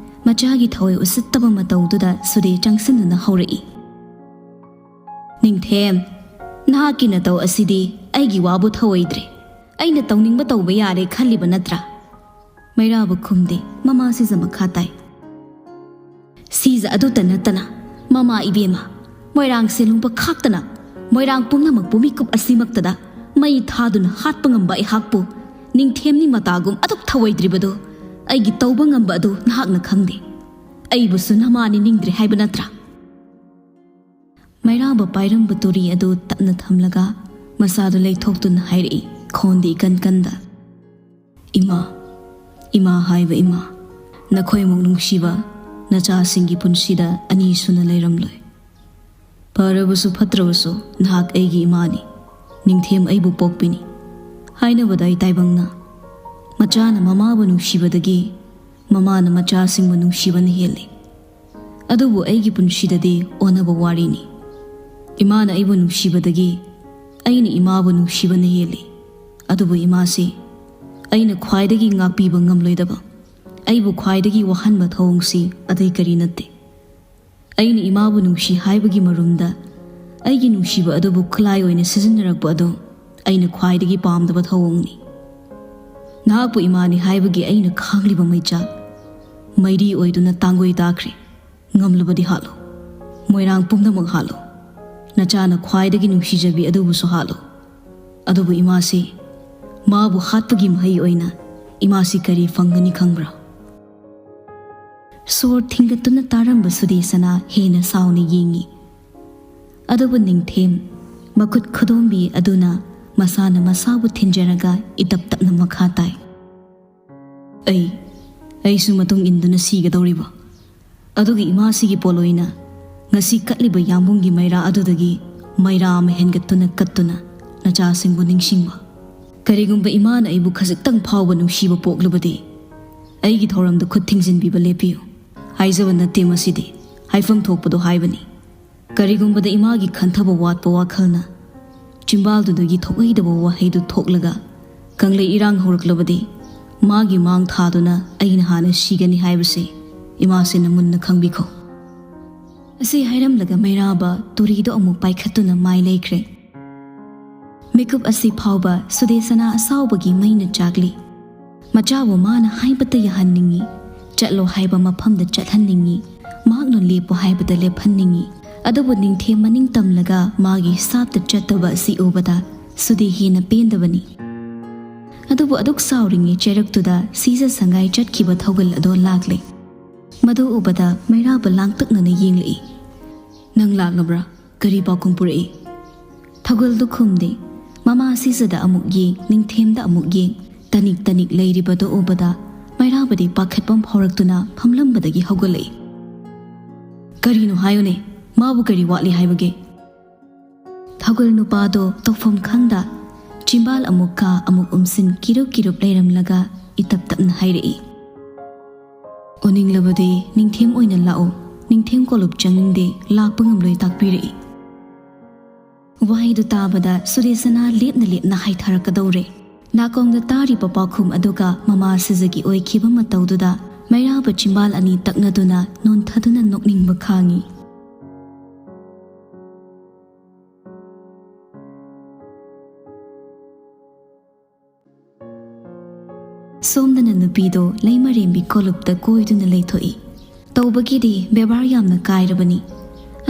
ꯃꯆꯥꯒꯤ ꯊꯋꯥꯏ ꯎꯁꯤꯠꯇꯕ ꯃꯇꯧꯗꯨꯗ ꯁꯨꯗꯦ ꯆꯪꯁꯤꯟꯗꯨꯅ ꯍꯧꯔꯛꯏ꯫ "ꯅꯤꯡꯊꯦꯝ, ꯅꯍꯥꯛꯀꯤ ꯅꯇꯧ ꯑꯁꯤꯗꯤ ꯑꯩꯒꯤ ꯋꯥꯕꯨ ꯊꯧꯑꯣꯏꯗ꯭ꯔꯦ꯫ ꯑꯩꯅ ꯇꯧꯅꯤꯡꯕ ꯇꯧꯕ ꯌꯥꯔꯦ ꯈꯜꯂꯤꯕ ꯅꯠꯇ꯭ꯔꯥ?" ꯃꯩꯔꯥꯕ ꯈꯨꯝꯗꯦ꯫ ꯃꯃꯥ ꯁꯤꯖ ꯃꯈꯥ ꯇꯥꯏ꯫ "ꯁꯤꯖ ꯑꯗꯨꯇ ꯅꯠꯇꯅ, ꯃꯃꯥ ꯏꯕꯦꯝꯃ, ꯃꯣꯏꯔꯥꯡ ꯁꯦꯂꯨꯡꯕ ꯈꯥꯛꯇꯅ ꯃꯣꯏꯔꯥꯡ ꯄꯨꯝꯅꯃꯛꯄꯨ ꯃꯤꯀꯨꯞ ꯑꯁꯤꯃꯛꯇꯗ ꯃꯩ ꯊꯥꯗꯨꯅ ꯍꯥꯠꯄ ꯉꯝꯕ ꯑꯩꯍꯥꯛꯄꯨ ꯅꯤꯡꯊꯦꯝꯅꯤ ꯃꯇꯥꯒꯨꯝ ꯑꯗꯨꯛ ꯊꯧꯑꯣꯏꯗ꯭ꯔꯤꯕꯗꯨ ꯑꯩꯒꯤ ꯇꯧꯕ ꯉꯝꯕ ꯑꯗꯨ ꯅꯍꯥꯛꯅ ꯈꯪꯗꯦ꯫ ꯑꯩꯕꯨꯁꯨ ꯅꯃꯥ ꯅꯤꯡꯅꯤꯡꯗ꯭ꯔꯦ ꯍꯥꯏꯕ ꯅꯠꯇ꯭ꯔꯥ?" ꯃꯩꯔꯥꯕ ꯄꯥꯏꯔꯝꯕ ꯇꯨꯔꯤ ꯑꯗꯨ ꯇꯞꯅ ꯊꯝꯂꯒ ꯃꯁꯥꯗꯨ ꯂꯩꯊꯣꯛꯇꯨꯅ ꯍꯥꯏꯔꯛꯏ, ꯈꯣꯟꯗꯤ ꯏꯀꯟ ꯀꯟꯗ, "ꯏꯃꯥ, ꯏꯃꯥ ꯍꯥꯏꯕ ꯏꯃꯥ, ꯅꯈꯣꯏꯃꯨꯛ ꯅꯨꯡꯁꯤꯕ ꯅꯆꯥꯁꯤꯡꯒꯤ ꯄꯨꯟꯁꯤꯗ ꯑꯅꯤ ꯁꯨꯅ ꯂꯩꯔꯝꯂꯣꯏ꯫ ꯐꯔꯕꯁꯨ ꯐꯠꯇ꯭ꯔꯕꯁꯨ ꯅꯍꯥꯛ ꯑꯩꯒꯤ ꯏꯃꯥꯅꯤ, ꯅꯤꯡꯊꯦꯝ ꯑꯩꯕꯨ ꯄꯣꯛꯄꯤꯅꯤ" ꯍꯥꯏꯅꯕꯗ ꯑꯩ ꯇꯥꯏꯕꯪꯅ, "ꯃꯆꯥꯅ ꯃꯃꯥꯕꯨ ꯅꯨꯡꯁꯤꯕꯗꯒꯤ ꯃꯃꯥꯅ ꯃꯆꯥꯁꯤꯡꯕꯨ ꯅꯨꯡꯁꯤꯕꯅ ꯍꯦꯜꯂꯤ꯫ ꯑꯗꯨꯕꯨ ꯑꯩꯒꯤ ꯄꯨꯟꯁꯤꯗꯗꯤ ꯑꯣꯟꯅꯕ ꯋꯥꯔꯤꯅꯤ꯫ ꯏꯃꯥꯅ ꯑꯩꯕꯨ ꯅꯨꯡꯁꯤꯕꯗꯒꯤ ꯑꯩꯅ ꯏꯃꯥꯕꯨ ꯅꯨꯡꯁꯤꯕꯅ ꯍꯦꯜꯂꯤ꯫ ꯑꯗꯨꯕꯨ ꯏꯃꯥꯁꯤ ꯑꯩꯅ ꯈ꯭ꯋꯥꯏꯗꯒꯤ ꯉꯥꯛꯄꯤꯕ ꯉꯝꯂꯣꯏꯗꯕ, ꯑꯩꯕꯨ ꯈ꯭ꯋꯥꯏꯗꯒꯤ ꯋꯥꯍꯟꯕ ꯊꯧꯑꯣꯡꯁꯤ ꯑꯇꯩ ꯀꯔꯤ ꯅꯠꯇꯦ꯫ ꯑꯩꯅ ꯏꯃꯥꯕꯨ ꯅꯨꯡꯁꯤ ꯍꯥꯏꯕꯒꯤ ꯃꯔꯨꯝꯗ ꯑꯩꯒꯤ ꯅꯨꯡꯁꯤꯕ ꯑꯗꯨꯕꯨ ꯈꯨꯠꯂꯥꯏ ꯑꯣꯏꯅ ꯁꯤꯖꯤꯟꯅꯔꯛꯄ ꯑꯗꯨ ꯑꯩꯅ ꯈ꯭ꯋꯥꯏꯗꯒꯤ ꯄꯥꯝꯗꯕ ꯊꯧꯑꯣꯡꯅꯤ꯫ ꯅꯍꯥꯛꯄꯨ ꯏꯃꯥꯅꯤ ꯍꯥꯏꯕꯒꯤ ꯑꯩꯅ ꯈꯥꯡꯂꯤꯕ ꯃꯩꯆꯥꯛ ꯃꯩꯔꯤ ꯑꯣꯏꯗꯨꯅ ꯇꯥꯡꯒꯣꯏ ꯇꯥꯈ꯭ꯔꯦ꯫ ꯉꯝꯂꯕꯗꯤ ꯍꯥꯠꯂꯨ꯫ ꯃꯣꯏꯔꯥꯡ ꯄꯨꯝꯅꯃꯛ ꯍꯥꯠꯂꯨ꯫ ꯅꯆꯥꯅ ꯈ꯭ꯋꯥꯏꯗꯒꯤ ꯅꯨꯡꯁꯤꯖꯕꯤ ꯑꯗꯨꯕꯨꯁꯨ ꯍꯥꯠꯂꯨ꯫ ꯑꯗꯨꯕꯨ ꯏꯃꯥꯁꯤ, ꯃꯥꯕꯨ ꯍꯥꯠꯄꯒꯤ ꯃꯍꯩ ꯑꯣꯏꯅ ꯏꯃꯥꯁꯤ ꯀꯔꯤ ꯐꯪꯒꯅꯤ ꯈꯪꯕ꯭ꯔꯥ? ꯁꯣꯔ ꯊꯤꯡꯒꯠꯇꯨꯅ ꯇꯥꯔꯝꯕ ꯁꯨꯗꯦꯁꯅꯥ ꯍꯦꯟꯅ ꯁꯥꯎꯅ ꯌꯦꯡꯉꯤ꯫ ꯑꯗꯨꯕꯨ ꯅꯤꯡꯊꯦꯝ, ꯃꯈꯨꯠ ꯈꯨꯗꯣꯝꯕꯤ ꯑꯗꯨꯅ ꯃꯁꯥꯅ ꯃꯁꯥꯕꯨ ꯊꯤꯟꯖꯔꯒ ꯏꯇꯞ ꯇꯞꯅ ꯃꯈꯥ ꯇꯥꯏ꯫ ꯑꯩ, ꯑꯩꯁꯨ ꯃꯇꯨꯡ ꯏꯟꯗꯨꯅ ꯁꯤꯒꯗꯧꯔꯤꯕ? ꯑꯗꯨꯒꯤ ꯏꯃꯥꯁꯤꯒꯤ ꯄꯣꯠꯂꯣꯏꯅ ꯉꯁꯤ ꯀꯠꯂꯤꯕ ꯌꯥꯝꯕꯨꯡꯒꯤ ꯃꯩꯔꯥ ꯑꯗꯨꯗꯒꯤ ꯃꯩꯔꯥ ꯑꯃ ꯍꯦꯟꯒꯠꯇꯨꯅ ꯀꯠꯇꯨꯅ ꯅꯆꯥꯁꯤꯡꯕꯨ ꯅꯤꯡꯁꯤꯡꯕ꯫ ꯀꯔꯤꯒꯨꯝꯕ ꯏꯃꯥꯅ ꯑꯩꯕꯨ ꯈꯖꯤꯛꯇꯪ ꯐꯥꯎꯕ ꯅꯨꯡꯁꯤꯕ ꯄꯣꯛꯂꯕꯗꯤ ꯑꯩꯒꯤ ꯊꯧꯔꯝꯗ ꯈꯨꯠ ꯊꯤꯡꯖꯤꯟꯕꯤꯕ ꯂꯦꯞꯄꯤꯌꯨ꯫ ꯍꯥꯏꯖꯕ ꯅꯠꯇꯦ ꯃꯁꯤꯗꯤ, ꯍꯥꯏꯐꯝ ꯊꯣꯛꯄꯗꯣ ꯍꯥꯏꯕꯅꯤ꯫ ꯀꯔꯤꯒꯨꯝꯕꯗ ꯏꯃꯥꯒꯤ ꯈꯟꯊꯕ ꯋꯥꯠꯄ ꯋꯥꯈꯜꯅ ꯆꯤꯝꯕꯥꯜꯗꯨꯗꯒꯤ ꯊꯣꯛꯍꯩꯗꯕ ꯋꯥꯍꯩꯗꯨ ꯊꯣꯛꯂꯒ ꯀꯪꯂꯩ ꯏꯔꯥꯡ ꯍꯧꯔꯛꯂꯕꯗꯤ ꯃꯥꯒꯤ ꯃꯥꯡ ꯊꯥꯗꯨꯅ ꯑꯩꯅ ꯍꯥꯟꯅ ꯁꯤꯒꯅꯤ ꯍꯥꯏꯕꯁꯤ ꯏꯃꯥꯁꯤꯅ ꯃꯨꯟꯅ ꯈꯪꯕꯤꯈꯣ꯫ ꯑꯁꯤ ꯍꯥꯏꯔꯝꯂꯒ ꯃꯩꯔꯥꯕ ꯇꯨꯔꯤꯗꯣ ꯑꯃꯨꯛ ꯄꯥꯏꯈꯠꯇꯨꯅ ꯃꯥꯏ ꯂꯩꯈ꯭ꯔꯦ꯫ ꯃꯤꯀꯨꯞ ꯑꯁꯤ ꯐꯥꯎꯕ ꯁꯨꯗꯦꯁꯅꯥ ꯑꯁꯥꯎꯕꯒꯤ ꯃꯩꯅ ꯆꯥꯛꯂꯤ꯫ ꯃꯆꯥꯕꯨ ꯃꯥꯅ ꯍꯥꯏꯕꯇ ꯌꯥꯍꯟꯅꯤꯡꯏ, ꯆꯠꯂꯣ ꯍꯥꯏꯕ ꯃꯐꯝꯗ ꯆꯠꯍꯟꯅꯤꯡꯏ, ꯃꯍꯥꯛꯅ ꯂꯦꯞꯄꯨ ꯍꯥꯏꯕꯗ ꯂꯦꯞꯍꯟꯅꯤꯡꯏ꯫ ꯑꯗꯨꯕꯨ ꯅꯤꯡꯊꯦꯝ ꯃꯅꯤꯡ ꯇꯝꯂꯒ ꯃꯥꯒꯤ ꯁꯥꯞꯇ ꯆꯠꯇꯕ ꯑꯁꯤ ꯎꯕꯗ ꯁꯨꯗꯦ ꯍꯦꯟꯅ ꯄꯦꯟꯗꯕꯅꯤ꯫ ꯑꯗꯨꯕꯨ ꯑꯗꯨꯛ ꯁꯥꯎꯔꯤꯉꯩ ꯆꯩꯔꯛꯇꯨꯗ ꯁꯤꯖ ꯁꯪꯒꯥꯏ ꯆꯠꯈꯤꯕ ꯊꯧꯒꯜ ꯑꯗꯣ ꯂꯥꯛꯂꯦ꯫ ꯃꯗꯨ ꯎꯕꯗ ꯃꯩꯔꯥꯕ ꯂꯥꯡꯇꯛꯅꯅ ꯌꯦꯡꯂꯛꯏ꯫ "ꯅꯪ ꯂꯥꯛꯂꯕ꯭ꯔꯥ? ꯀꯔꯤ ꯄꯥꯎꯈꯨꯝ ꯄꯨꯔꯛꯏ?" ꯊꯧꯒꯜꯗꯨ ꯈꯨꯝꯗꯦ꯫ ꯃꯃꯥ ꯁꯤꯖꯗ ꯑꯃꯨꯛ ꯌꯦꯡ, ꯅꯤꯡꯊꯦꯝꯗ ꯑꯃꯨꯛ ꯌꯦꯡ, ꯇꯅꯤꯛ ꯇꯅꯤꯛ ꯂꯩꯔꯤꯕꯗꯨ ꯎꯕꯗ ꯃꯩꯔꯥꯕꯗꯤ ꯄꯥꯈꯠꯄ ꯐꯥꯎꯔꯛꯇꯨꯅ ꯐꯝꯂꯝꯕꯗꯒꯤ ꯍꯧꯒꯠꯂꯛꯏ꯫ "ꯀꯔꯤꯅꯣ ꯍꯥꯏꯌꯨꯅꯦ? ꯃꯥꯕꯨ ꯀꯔꯤ ꯋꯥꯠꯂꯤ ꯍꯥꯏꯕꯒꯦ?" ꯊꯧꯒꯜ ꯅꯨꯄꯥꯗꯣ ꯇꯧꯐꯝ ꯈꯪꯗ ꯆꯤꯝꯕꯥꯜ ꯑꯃꯨꯛ ꯀꯥ ꯑꯃꯨꯛ ꯎꯝꯁꯤꯟ ꯀꯤꯔꯨꯞ ꯀꯤꯔꯨꯞ ꯂꯩꯔꯝꯂꯒ ꯏꯇꯞ ꯇꯞꯅ ꯍꯥꯏꯔꯛꯏ꯫ "ꯎꯅꯤꯡꯂꯕꯗꯤ ꯅꯤꯡꯊꯦꯝ ꯑꯣꯏꯅ ꯂꯥꯛꯎ, ꯅꯤꯡꯊꯦꯝ ꯀꯣꯂꯨꯞ ꯆꯪꯅꯤꯡꯗꯦ, ꯂꯥꯛꯄ ꯉꯝꯂꯣꯏ ꯇꯥꯛꯄꯤꯔꯛꯏ꯫" ꯋꯥꯍꯩꯗꯨ ꯇꯥꯕꯗ ꯁꯨꯗꯦꯁꯅꯥ ꯂꯦꯞꯅ ꯂꯦꯞꯅ ꯍꯥꯏꯊꯔꯛꯀꯗꯧꯔꯦ꯫ ꯅꯥꯀꯣꯡꯗ ꯇꯥꯔꯤꯕ ꯄꯥꯎꯈꯨꯝ ꯑꯗꯨꯒ ꯃꯃꯥ ꯁꯤꯖꯒꯤ ꯑꯣꯏꯈꯤꯕ ꯃꯇꯧꯗꯨꯗ ꯃꯩꯔꯥꯕ ꯆꯤꯝꯕꯥꯜ ꯑꯅꯤ ꯇꯛꯅꯗꯨꯅ ꯅꯣꯟꯊꯗꯨꯅ ꯅꯣꯛꯅꯤꯡꯕ ꯈꯥꯡꯉꯤ꯫ ꯁꯣꯝꯗꯅ ꯅꯨꯄꯤꯗꯣ ꯂꯩꯃꯔꯦꯝꯕꯤ ꯀꯣꯂꯨꯞꯇ ꯀꯣꯏꯗꯨꯅ ꯂꯩꯊꯣꯛꯏ꯫ ꯇꯧꯕꯒꯤꯗꯤ ꯕꯦꯕꯥꯔ ꯌꯥꯝꯅ ꯀꯥꯏꯔꯕꯅꯤ꯫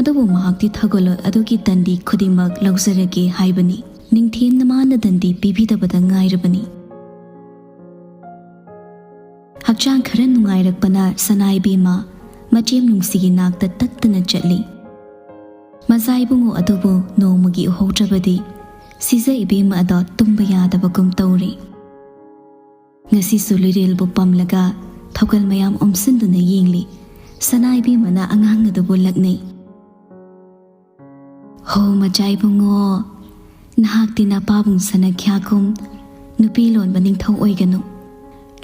ꯑꯗꯨꯕꯨ ꯃꯍꯥꯛꯇꯤ ꯊꯧꯒꯜꯂꯣꯟ ꯑꯗꯨꯒꯤ ꯗꯟꯗꯤ ꯈꯨꯗꯤꯡꯃꯛ ꯂꯧꯖꯔꯒꯦ ꯍꯥꯏꯕꯅꯤ꯫ ꯅꯤꯡꯊꯦꯝꯅ ꯃꯥꯅ ꯗꯟꯗꯤ ꯄꯤꯕꯤꯗꯕꯗ ꯉꯥꯏꯔꯕꯅꯤ꯫ ꯍꯛꯆꯥꯡ ꯈꯔ ꯅꯨꯡꯉꯥꯏꯔꯛꯄꯅ ꯁꯅꯥꯏꯕꯦꯝꯃ ꯃꯆꯦꯝ ꯅꯨꯡꯁꯤꯒꯤ ꯅꯥꯛꯇ ꯇꯠꯇꯅ ꯆꯠꯂꯤ꯫ ꯃꯆꯥ ꯏꯕꯨꯡꯉꯣ ꯑꯗꯨꯕꯨ ꯅꯣꯡꯃꯒꯤ ꯎꯍꯧꯗ꯭ꯔꯕꯗꯤ ꯁꯤꯖ ꯏꯕꯦꯝꯃ ꯑꯗꯣ ꯇꯨꯝꯕ ꯌꯥꯗꯕꯒꯨꯝ ꯇꯧꯔꯤ꯫ ꯉꯁꯤꯁꯨ ꯂꯤꯔꯦꯜꯕꯨ ꯄꯝꯂꯒ ꯊꯧꯒꯜ ꯃꯌꯥꯝ ꯑꯣꯝꯁꯤꯟꯗꯨꯅ ꯌꯦꯡꯂꯤ꯫ ꯁꯅꯥꯏꯕꯦꯝꯃꯅ ꯑꯉꯥꯡ ꯑꯗꯨꯕꯨ ꯂꯛꯅꯩ꯫ "ꯍꯣ ꯃꯆꯥ ꯏꯕꯨꯡꯉꯣ, ꯅꯍꯥꯛꯇꯤ ꯅꯄꯥꯕꯨꯡ ꯁꯅꯈ꯭ꯌꯥꯒꯨꯝ ꯅꯨꯄꯤ ꯂꯣꯟꯕ ꯅꯤꯡꯊꯧ ꯑꯣꯏꯒꯅꯨ꯫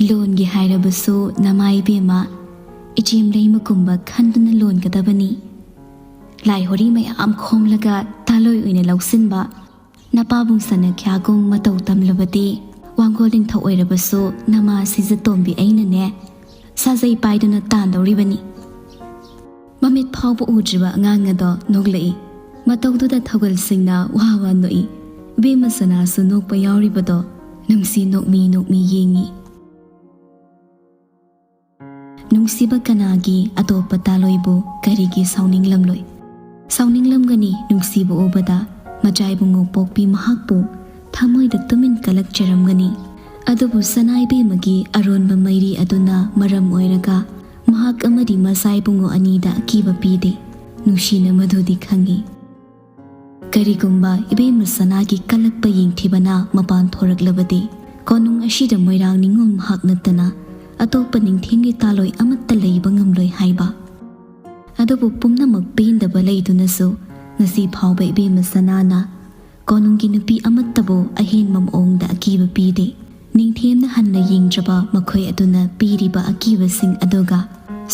ꯂꯣꯟꯒꯦ ꯍꯥꯏꯔꯕꯁꯨ ꯅꯃꯥ ꯏꯕꯦꯝꯃ ꯏꯆꯦꯝ ꯂꯩꯃꯒꯨꯝꯕ ꯈꯟꯗꯨꯅ ꯂꯣꯟꯒꯗꯕꯅꯤ꯫ ꯂꯥꯏ ꯍꯣꯔꯤ ꯃꯌꯥꯝ ꯈꯣꯝꯂꯒ ꯇꯥꯂꯣꯏ ꯑꯣꯏꯅ ꯂꯧꯁꯤꯟꯕ ꯅꯄꯥꯕꯨꯡ ꯁꯅꯈ꯭ꯌꯥꯒꯨꯝ ꯃꯇꯧ ꯇꯝꯂꯕꯗꯤ ꯋꯥꯡꯒꯣꯜ ꯅꯤꯡꯊꯧ ꯑꯣꯏꯔꯕꯁꯨ ꯅꯃꯥ ꯁꯤꯖꯇꯣꯝꯕꯤ ꯑꯩꯅꯅꯦ ꯁꯥꯖꯩ ꯄꯥꯏꯗꯨꯅ ꯇꯥꯟꯗꯧꯔꯤꯕꯅꯤ"꯫ ꯃꯃꯤꯠ ꯐꯥꯎꯕ ꯎꯗ꯭ꯔꯤꯕ ꯑꯉꯥꯡ ꯑꯗꯣ ꯅꯣꯛꯂꯛꯏ꯫ ꯃꯇꯧꯗꯨꯗ ꯊꯧꯒꯜꯁꯤꯡꯅ ꯋꯥ ꯋꯥ ꯅꯣꯛꯏ꯫ ꯏꯕꯦꯝꯃ ꯁꯅꯥꯁꯨ ꯅꯣꯛꯄ ꯌꯥꯎꯔꯤꯕꯗꯣ ꯅꯨꯡꯁꯤ ꯅꯣꯛꯃꯤ ꯅꯣꯛꯃꯤ ꯌꯦꯡꯉꯤ꯫ ꯅꯨꯡꯁꯤꯕ ꯀꯅꯥꯒꯤ ꯑꯇꯣꯞꯄ ꯇꯥꯂꯣꯏꯕꯨ ꯀꯔꯤꯒꯤ ꯁꯥꯎꯅꯤꯡꯂꯝꯂꯣꯏ? ꯁꯥꯎꯅꯤꯡꯂꯝꯒꯅꯤ, ꯅꯨꯡꯁꯤꯕ ꯎꯕꯗ ꯃꯆꯥ ꯏꯕꯨꯡꯉꯣ ꯄꯣꯛꯄꯤ ꯃꯍꯥꯛꯄꯨ ꯊꯃꯣꯏꯗ ꯇꯨꯃꯤꯟ ꯀꯜꯂꯛꯆꯔꯝꯒꯅꯤ꯫ ꯑꯗꯨꯕꯨ ꯁꯅꯥꯏꯕꯦꯝꯃꯒꯤ ꯑꯔꯣꯟꯕ ꯃꯩꯔꯤ ꯑꯗꯨꯅ ꯃꯔꯝ ꯑꯣꯏꯔꯒ ꯃꯍꯥꯛ ꯑꯃꯗꯤ ꯃꯆꯥ ꯏꯕꯨꯡꯉꯣ ꯑꯅꯤꯗ ꯑꯀꯤꯕ ꯄꯤꯗꯦ꯫ ꯅꯨꯡꯁꯤꯅ ꯃꯗꯨꯗꯤ ꯈꯪꯏ꯫ ꯀꯔꯤꯒꯨꯝꯕ ꯏꯕꯦꯝꯃ ꯁꯅꯥꯒꯤ ꯀꯜꯂꯛꯄ ꯌꯦꯡꯊꯤꯕꯅ ꯃꯄꯥꯟ ꯊꯣꯔꯛꯂꯕꯗꯤ ꯀꯣꯅꯨꯡ ꯑꯁꯤꯗ ꯃꯣꯏꯔꯥꯡ ꯅꯤꯉꯣꯜ ꯃꯍꯥꯛ ꯅꯠꯇꯅ ꯑꯇꯣꯞꯄ ꯅꯤꯡꯊꯦꯝꯒꯤ ꯇꯥꯂꯣꯏ ꯑꯃꯠꯇ ꯂꯩꯕ ꯉꯝꯂꯣꯏ ꯍꯥꯏꯕ꯫ ꯑꯗꯨꯕꯨ ꯄꯨꯝꯅꯃꯛ ꯄꯦꯟꯗꯕ ꯂꯩꯗꯨꯅꯁꯨ ꯉꯁꯤ ꯐꯥꯎꯕ ꯏꯕꯦꯝꯃ ꯁꯅꯥꯅ ꯀꯣꯅꯨꯡꯒꯤ ꯅꯨꯄꯤ ꯑꯃꯠꯇꯕꯨ ꯑꯍꯦꯟꯕ ꯃꯑꯣꯡꯗ ꯑꯀꯤꯕ ꯄꯤꯗꯦ꯫ ꯅꯤꯡꯊꯦꯝꯅ ꯍꯟꯅ ꯌꯦꯡꯗ꯭ꯔꯕ ꯃꯈꯣꯏ ꯑꯗꯨꯅ ꯄꯤꯔꯤꯕ ꯑꯀꯤꯕꯁꯤꯡ ꯑꯗꯨꯒ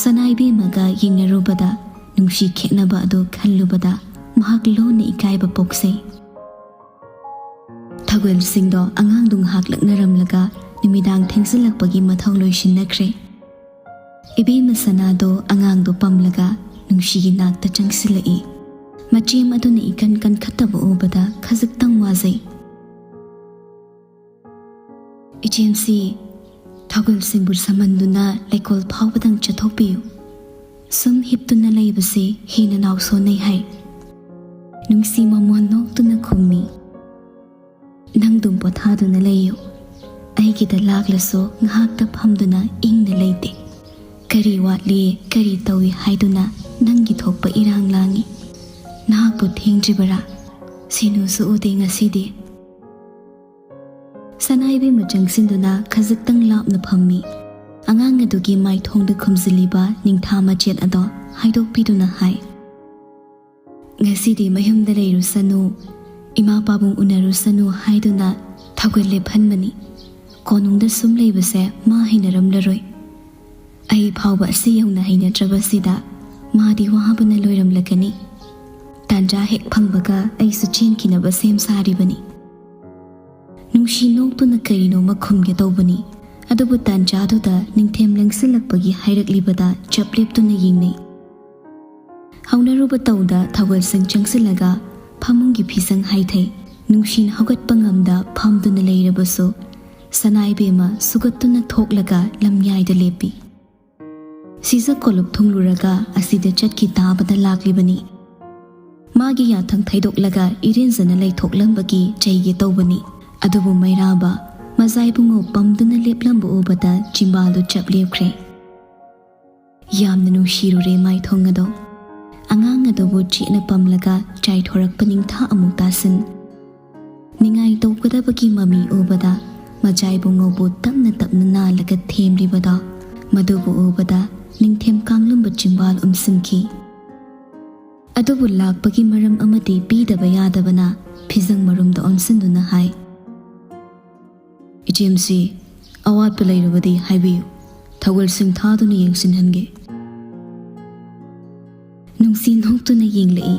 ꯁꯅꯥꯏꯕꯦꯝꯃꯒ ꯌꯦꯡꯅꯔꯨꯕꯗ ꯅꯨꯡꯁꯤ ꯈꯦꯠꯅꯕ ꯑꯗꯨ ꯈꯜꯂꯨꯕꯗ ꯃꯍꯥꯛ ꯂꯣꯟꯅ ꯏꯀꯥꯏꯕ ꯄꯣꯛꯆꯩ꯫ ꯊꯧꯒꯜꯁꯤꯡꯗꯣ ꯑꯉꯥꯡꯗꯨ ꯉꯥꯏꯍꯥꯛ ꯂꯛꯅꯔꯝꯂꯒ ꯅꯨꯃꯤꯗꯥꯡ ꯊꯦꯡꯖꯤꯜꯂꯛꯄꯒꯤ ꯃꯊꯧ ꯂꯣꯏꯁꯤꯟꯅꯈ꯭ꯔꯦ꯫ ꯏꯕꯦꯝꯃ ꯁꯅꯥꯗꯣ ꯑꯉꯥꯡꯗꯣ ꯄꯝꯂꯒ ꯅꯨꯡꯁꯤꯒꯤ ꯅꯥꯛꯇ ꯆꯪꯁꯤꯜꯂꯛꯏ꯫ ꯃꯆꯦꯝ ꯑꯗꯨꯅ ꯏꯀꯟ ꯀꯟꯈꯠꯇꯕ ꯎꯕꯗ ꯈꯖꯤꯛꯇꯪ ꯋꯥꯖꯩ꯫ "ꯏꯆꯦꯝꯁꯤ, ꯊꯧꯒꯜꯁꯤꯡꯕꯨ ꯁꯝꯍꯟꯗꯨꯅ ꯂꯩꯀꯣꯜ ꯐꯥꯎꯕꯗꯪ ꯆꯠꯊꯣꯛꯄꯤꯌꯨ꯫ ꯁꯨꯝ ꯍꯤꯞꯇꯨꯅ ꯂꯩꯕꯁꯤ ꯍꯦꯟꯅ ꯅꯥꯎ ꯁꯣꯟꯅꯩ" ꯍꯥꯏ꯫ ꯅꯨꯡꯁꯤ ꯃꯃꯣꯟ ꯅꯣꯛꯇꯨꯅ ꯈꯨꯝꯃꯤ꯫ ꯅꯪꯗꯨꯝ ꯄꯣꯊꯥꯗꯨꯅ ꯂꯩꯌꯨ꯫ ꯑꯩꯒꯤꯗ ꯂꯥꯛꯂꯁꯨ ꯉꯥꯏꯍꯥꯛꯇ ꯐꯝꯗꯨꯅ ꯏꯪꯅ ꯂꯩꯇꯦ꯫ ꯀꯔꯤ ꯋꯥꯠꯂꯤ, ꯀꯔꯤ ꯇꯧꯏ ꯍꯥꯏꯗꯨꯅ ꯅꯪꯒꯤ ꯊꯣꯛꯄ ꯏꯔꯥꯡ ꯂꯥꯡꯏ꯫ ꯅꯍꯥꯛꯄꯨ ꯊꯦꯡꯗ꯭ꯔꯤꯕꯔꯥ? ꯁꯤꯅꯨꯁꯨ ꯎꯗꯦ ꯉꯁꯤꯗꯤ꯫ ꯁꯅꯥꯏꯕꯦꯝꯃ ꯆꯪꯁꯤꯟꯗꯨꯅ ꯈꯖꯤꯛꯇꯪ ꯂꯥꯞꯅ ꯐꯝꯃꯤ꯫ ꯑꯉꯥꯡ ꯑꯗꯨꯒꯤ ꯃꯥꯏꯊꯣꯡꯗ ꯈꯨꯝꯖꯤꯜꯂꯤꯕ ꯅꯤꯡꯊꯥ ꯃꯆꯦꯠ ꯑꯗꯣ ꯍꯥꯏꯗꯣꯛꯄꯤꯗꯨꯅ ꯍꯥꯏ, "ꯉꯁꯤꯗꯤ ꯃꯌꯨꯝꯗ ꯂꯩꯔꯨꯁꯅꯨ, ꯏꯃꯥ ꯄꯥꯕꯨꯡ ꯎꯅꯔꯨꯁꯅꯨ ꯍꯥꯏꯗꯨꯅ ꯊꯧꯒꯜ ꯂꯦꯞꯍꯟꯕꯅꯤ꯫ ꯀꯣꯅꯨꯡꯗ ꯁꯨꯝ ꯂꯩꯕꯁꯦ ꯃꯥ ꯍꯩꯅꯔꯝꯂꯔꯣꯏ꯫ ꯑꯩ ꯐꯥꯎꯕ ꯑꯁꯤ ꯌꯧꯅ ꯍꯩꯅꯗ꯭ꯔꯕꯁꯤꯗ ꯃꯥꯗꯤ ꯋꯥꯕꯅ ꯂꯣꯏꯔꯝꯂꯒꯅꯤ꯫ ꯇꯥꯟꯖꯥ ꯍꯦꯛ ꯐꯪꯕꯒ ꯑꯩꯁꯨ ꯆꯦꯟꯈꯤꯅꯕ ꯁꯦꯝ ꯁꯥꯔꯤꯕꯅꯤ꯫" ꯅꯨꯡꯁꯤ ꯅꯣꯛꯇꯨꯅ ꯀꯔꯤꯅꯣꯃ ꯈꯨꯝꯒꯦ ꯇꯧꯕꯅꯤ, ꯑꯗꯨꯕꯨ ꯇꯥꯟꯖꯥꯗꯨꯗ ꯅꯤꯡꯊꯦꯝ ꯂꯪꯁꯤꯜꯂꯛꯄꯒꯤ ꯍꯥꯏꯔꯛꯂꯤꯕꯗ ꯆꯞ ꯂꯦꯞꯇꯨꯅ ꯌꯦꯡꯅꯩ꯫ ꯍꯧꯅꯔꯨꯕ ꯇꯧꯗ ꯊꯧꯒꯜꯁꯤꯡ ꯆꯪꯁꯤꯜꯂꯒ ꯐꯃꯨꯡꯒꯤ ꯐꯤꯁꯪ ꯍꯥꯏꯊꯩ꯫ ꯅꯨꯡꯁꯤꯅ ꯍꯧꯒꯠꯄ ꯉꯝꯗ ꯐꯝꯗꯨꯅ ꯂꯩꯔꯕꯁꯨ, ꯁꯅꯥꯏꯕꯦꯝꯃ ꯁꯨꯒꯠꯇꯨꯅ ꯊꯣꯛꯂꯒ ꯂꯝꯌꯥꯏꯗ ꯂꯦꯞꯄꯤ꯫ ꯁꯤꯖ ꯀꯣꯂꯨꯞ ꯊꯨꯡꯂꯨꯔꯒ ꯑꯁꯤꯗ ꯆꯠꯈꯤ ꯇꯥꯕꯗ ꯂꯥꯛꯂꯤꯕꯅꯤ꯫ ꯃꯥꯒꯤ ꯌꯥꯊꯪ ꯊꯩꯗꯣꯛꯂꯒ ꯏꯔꯦꯟꯖꯅ ꯂꯩꯊꯣꯛꯂꯝꯕꯒꯤ ꯆꯩꯒꯦ ꯇꯧꯕꯅꯤ꯫ ꯑꯗꯨꯕꯨ ꯃꯩꯔꯥꯕ ꯃꯖꯥꯏꯕꯨꯡꯉꯧ ꯄꯝꯗꯨꯅ ꯂꯦꯞꯂꯝꯕ ꯎꯕꯗ ꯆꯤꯝꯕꯥꯜꯗꯨ ꯆꯞ ꯂꯦꯞꯈ꯭ꯔꯦ꯫ ꯌꯥꯝꯅ ꯅꯨꯡꯁꯤꯔꯨꯔꯦ ꯃꯥꯏꯊꯣꯡ ꯑꯗꯣ꯫ ꯑꯉꯥꯡ ꯑꯗꯨꯕꯨ ꯆꯦꯠꯅ ꯄꯝꯂꯒ ꯆꯥꯏꯊꯣꯔꯛꯄ ꯅꯤꯡꯊꯥ ꯑꯃꯨꯛ ꯇꯥꯁꯤꯟ꯫ ꯅꯤꯡꯉꯥꯏ ꯇꯧꯒꯗꯕꯒꯤ ꯃꯃꯤ ꯎꯕꯗ ꯃꯖꯥꯏꯕꯨꯡꯉꯧꯕꯨ ꯇꯞꯅ ꯇꯞꯅ ꯅꯥꯜꯂꯒ ꯊꯦꯝꯂꯤꯕꯗꯣ, ꯃꯗꯨꯕꯨ ꯎꯕꯗ ꯅꯤꯡꯊꯦꯝ ꯀꯥꯡꯂꯨꯝꯕ ꯆꯤꯝꯕꯥꯜ ꯎꯝꯁꯤꯟꯈꯤ꯫ ꯑꯗꯨꯕꯨ ꯂꯥꯛꯄꯒꯤ ꯃꯔꯝ ꯑꯃꯗꯤ ꯄꯤꯗꯕ ꯌꯥꯗꯕꯅ ꯐꯤꯖꯪ ꯃꯔꯨꯝꯗ ꯑꯣꯟꯁꯤꯟꯗꯨꯅ ꯍꯥꯏ, "ꯏꯆꯦꯝꯁꯤ, ꯑꯋꯥꯠꯄ ꯂꯩꯔꯕꯗꯤ ꯍꯥꯏꯕꯤꯌꯨ꯫ ꯊꯧꯒꯜꯁꯤꯡ ꯊꯥꯗꯨꯅ ꯌꯦꯡꯁꯤꯟꯍꯟꯒꯦ꯫" ꯅꯨꯡꯁꯤ ꯅꯣꯛꯇꯨꯅ ꯌꯦꯡꯂꯛꯏ꯫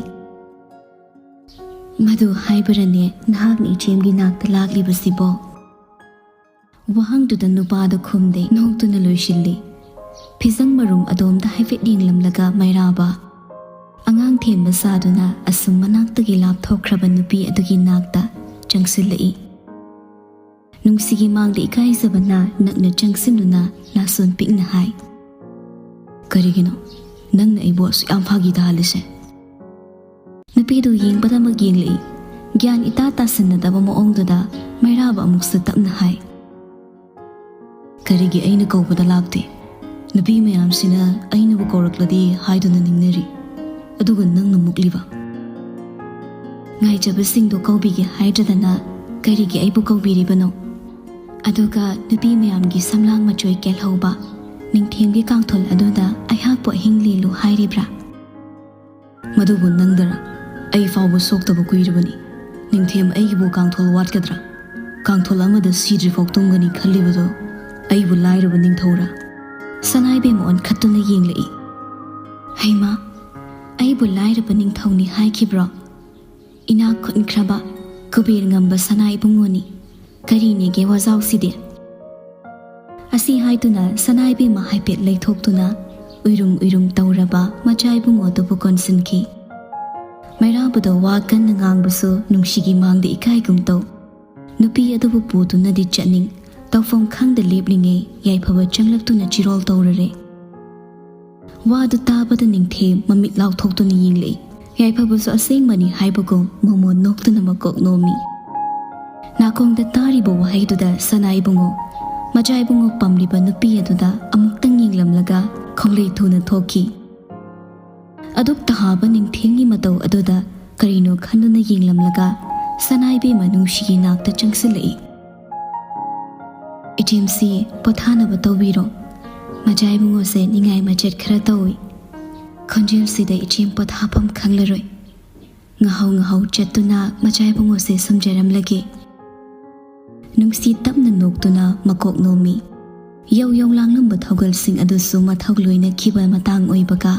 "ꯃꯗꯨ ꯍꯥꯏꯕꯔꯅꯦ ꯅꯍꯥꯛꯅ ꯏꯆꯦꯝꯒꯤ ꯅꯥꯛꯇ ꯂꯥꯛꯂꯤꯕꯁꯤꯕꯣ?" ꯋꯥꯍꯪꯗꯨꯗ ꯅꯨꯄꯥꯗꯨ ꯈꯨꯝꯗꯦ, ꯅꯣꯛꯇꯨꯅ ꯂꯣꯏꯁꯤꯜꯂꯤ꯫ ꯐꯤꯖꯪ ꯃꯔꯨꯝ ꯑꯗꯣꯝꯗ ꯍꯥꯏꯐꯦꯠ ꯌꯦꯡꯂꯝꯂꯒ ꯃꯩꯔꯥꯕ, ꯑꯉꯥꯡ ꯊꯦꯝꯕ ꯁꯥꯗꯨꯅ ꯑꯁꯨꯝ ꯃꯅꯥꯛꯇꯒꯤ ꯂꯥꯞꯊꯣꯛꯈ꯭ꯔꯕ ꯅꯨꯄꯤ ꯑꯗꯨꯒꯤ ꯅꯥꯛꯇ ꯆꯪꯁꯤꯜꯂꯛꯏ꯫ ꯅꯨꯡꯁꯤꯒꯤ ꯃꯥꯡꯗ ꯏꯀꯥꯏꯖꯕꯅ ꯅꯛꯅ ꯆꯪꯁꯤꯟꯗꯨꯅ ꯅꯥꯁꯣꯟ ꯄꯤꯛꯅ ꯍꯥꯏ, "ꯀꯔꯤꯒꯤꯅꯣ ꯅꯪꯅ ꯑꯩꯕꯨ ꯑꯁꯨꯛ ꯌꯥꯝ ꯐꯥꯒꯤ ꯇꯥꯍꯜꯂꯤꯁꯦ?" ꯅꯨꯄꯤꯗꯨ ꯌꯦꯡꯕꯗꯃꯛ ꯌꯦꯡꯂꯛꯏ꯫ ꯒ꯭ꯌꯥꯟ ꯏꯇꯥ ꯇꯥꯁꯤꯟꯅꯗꯕ ꯃꯑꯣꯡꯗꯨꯗ ꯃꯩꯔꯥꯕ ꯑꯃꯨꯛꯁꯨ ꯇꯞꯅ ꯍꯥꯏ, "ꯀꯔꯤꯒꯤ ꯑꯩꯅ ꯀꯧꯕꯗ ꯂꯥꯛꯇꯦ? ꯅꯨꯄꯤ ꯃꯌꯥꯝꯁꯤꯅ ꯑꯩꯅꯕꯨ ꯀꯧꯔꯛꯂꯗꯤ ꯍꯥꯏꯗꯨꯅ ꯅꯤꯡꯅꯔꯤ, ꯑꯗꯨꯒ ꯅꯪꯅ ꯃꯨꯛꯂꯤꯕ?" "ꯉꯥꯏꯖꯕꯁꯤꯡꯗꯣ ꯀꯧꯕꯤꯒꯦ ꯍꯥꯏꯗ꯭ꯔꯗꯅ ꯀꯔꯤꯒꯤ ꯑꯩꯕꯨ ꯀꯧꯕꯤꯔꯤꯕꯅꯣ? ꯑꯗꯨꯒ ꯅꯨꯄꯤ ꯃꯌꯥꯝꯒꯤ ꯁꯝꯂꯥꯡ ꯃꯆꯣꯏ ꯀꯦꯜꯍꯧꯕ ꯅꯤꯡꯊꯦꯝꯒꯤ ꯀꯥꯡꯊꯣꯜ ꯑꯗꯨꯗ ꯑꯩꯍꯥꯛꯄꯨ ꯑꯍꯤꯡ ꯂꯦꯜꯂꯨ ꯍꯥꯏꯔꯤꯕ꯭ꯔꯥ?" "ꯃꯗꯨꯕꯨ ꯅꯪꯗꯔ? ꯑꯩ ꯐꯥꯎꯕ ꯁꯣꯛꯇꯕ ꯀꯨꯏꯔꯕꯅꯤ꯫ ꯅꯤꯡꯊꯦꯝ ꯑꯩꯒꯤꯕꯨ ꯀꯥꯡꯊꯣꯜ ꯋꯥꯠꯀꯗ꯭ꯔꯥ? ꯀꯥꯡꯊꯣꯜ ꯑꯃꯗ ꯁꯤꯗ꯭ꯔꯤꯐꯥꯎ ꯇꯨꯝꯒꯅꯤ ꯈꯜꯂꯤꯕꯗꯣ ꯑꯩꯕꯨ ꯂꯥꯏꯔꯕ ꯅꯤꯡꯊꯧꯔꯥ?" ꯁꯅꯥꯏꯕꯦꯝꯃ ꯑꯣꯟꯈꯠꯇꯨꯅ ꯌꯦꯡꯂꯛꯏ꯫ "ꯍꯩꯃꯥ, ꯑꯩꯕꯨ ꯂꯥꯏꯔꯕ ꯅꯤꯡꯊꯧꯅꯤ ꯍꯥꯏꯈꯤꯕ꯭ꯔꯣ? ꯏꯅꯥꯛ ꯈꯨꯟꯈ꯭ꯔꯕ ꯀꯨꯕꯦꯔ ꯉꯝꯕ ꯁꯅꯥ ꯏꯕꯨꯡꯉꯣꯅꯤ꯫ ꯀꯔꯤꯅꯦꯒꯦ ꯋꯥꯖꯥꯎꯁꯤꯗꯤ?" ꯑꯁꯤ ꯍꯥꯏꯗꯨꯅ ꯁꯅꯥꯏꯕꯦꯝꯃ ꯍꯥꯏꯐꯦꯠ ꯂꯩꯊꯣꯛꯇꯨꯅ ꯎꯏꯔꯨꯝ ꯎꯏꯔꯨꯝ ꯇꯧꯔꯕ ꯃꯆꯥ ꯏꯕꯨꯡꯉꯣꯗꯨꯕꯨ ꯀꯣꯟꯁꯤꯟꯈꯤ꯫ ꯃꯩꯔꯥꯕꯗ ꯋꯥ ꯀꯟꯅ ꯉꯥꯡꯕꯁꯨ ꯅꯨꯡꯁꯤꯒꯤ ꯃꯥꯡꯗ ꯏꯀꯥꯏꯒꯨꯝ ꯇꯧ꯫ ꯅꯨꯄꯤ ꯑꯗꯨꯕꯨ ꯄꯨꯗꯨꯅꯗꯤ ꯆꯠꯅꯤꯡ, ꯇꯧꯐꯝ ꯈꯪꯗ ꯂꯦꯞꯂꯤꯉꯩ ꯌꯥꯏꯐꯕ ꯆꯪꯂꯛꯇꯨꯅ ꯆꯤꯔꯣꯜ ꯇꯧꯔꯔꯦ꯫ ꯋꯥꯗꯨ ꯇꯥꯕꯗ ꯅꯤꯡꯊꯦꯝ ꯃꯃꯤꯠ ꯂꯥꯎꯊꯣꯛꯇꯨꯅ ꯌꯦꯡꯂꯛꯏ꯫ ꯌꯥꯏꯐꯕꯁꯨ ꯑꯁꯦꯡꯕꯅꯤ ꯍꯥꯏꯕꯒꯨꯝ ꯃꯣꯃꯣꯟ ꯅꯣꯛꯇꯨꯅ ꯃꯀꯣꯛ ꯅꯣꯝꯃꯤ꯫ ꯅꯥꯀꯣꯡꯗ ꯇꯥꯔꯤꯕ ꯋꯥꯍꯩꯗꯨꯗ ꯁꯅꯥ ꯏꯕꯨꯡꯉꯣ, ꯃꯆꯥ ꯏꯕꯨꯡꯉꯣ ꯄꯝꯂꯤꯕ ꯅꯨꯄꯤ ꯑꯗꯨꯗ ꯑꯃꯨꯛꯇꯪ ꯌꯦꯡꯂꯝꯂꯒ ꯈꯣꯡꯂꯩ ꯊꯨꯅ ꯊꯣꯛꯈꯤ꯫ ꯑꯗꯨꯛ ꯇꯍꯥꯕ ꯅꯤꯡꯊꯦꯝꯒꯤ ꯃꯇꯧ ꯑꯗꯨꯗ ꯀꯔꯤꯅꯣ ꯈꯟꯗꯨꯅ ꯌꯦꯡꯂꯝꯂꯒ ꯁꯅꯥ ꯏꯕꯦꯝꯃ ꯅꯨꯡꯁꯤꯒꯤ ꯅꯥꯛꯇ ꯆꯪꯁꯤꯜꯂꯛꯏ꯫ "ꯏꯆꯦꯝꯁꯤ, ꯄꯣꯊꯥꯅꯕ ꯇꯧꯕꯤꯔꯣ꯫ ꯃꯆꯥ ꯏꯕꯨꯡꯉꯣꯁꯦ ꯅꯤꯡꯉꯥꯏ ꯃꯆꯦꯠ ꯈꯔ ꯇꯧꯏ꯫" ꯈꯣꯟꯖꯦꯜꯁꯤꯗ ꯏꯆꯦꯝ ꯄꯣꯊꯥꯐꯝ ꯈꯪꯂꯔꯣꯏ꯫ ꯉꯥꯍꯧ ꯉꯥꯍꯧ ꯆꯠꯇꯨꯅ ꯃꯆꯥ ꯏꯕꯨꯡꯉꯣꯁꯦ ꯁꯨꯝꯖꯔꯝꯂꯒꯦ꯫ ꯅꯨꯡꯁꯤ ꯇꯞꯅ ꯅꯣꯛꯇꯨꯅ ꯃꯀꯣꯛ ꯅꯣꯝꯃꯤ꯫ ꯌꯧ ꯌꯧ ꯂꯥꯡꯂꯝꯕ ꯊꯧꯒꯜꯁꯤꯡ ꯑꯗꯨꯁꯨ ꯃꯊꯧ ꯂꯣꯏꯅꯈꯤꯕ ꯃꯇꯥꯡ ꯑꯣꯏꯕꯒ,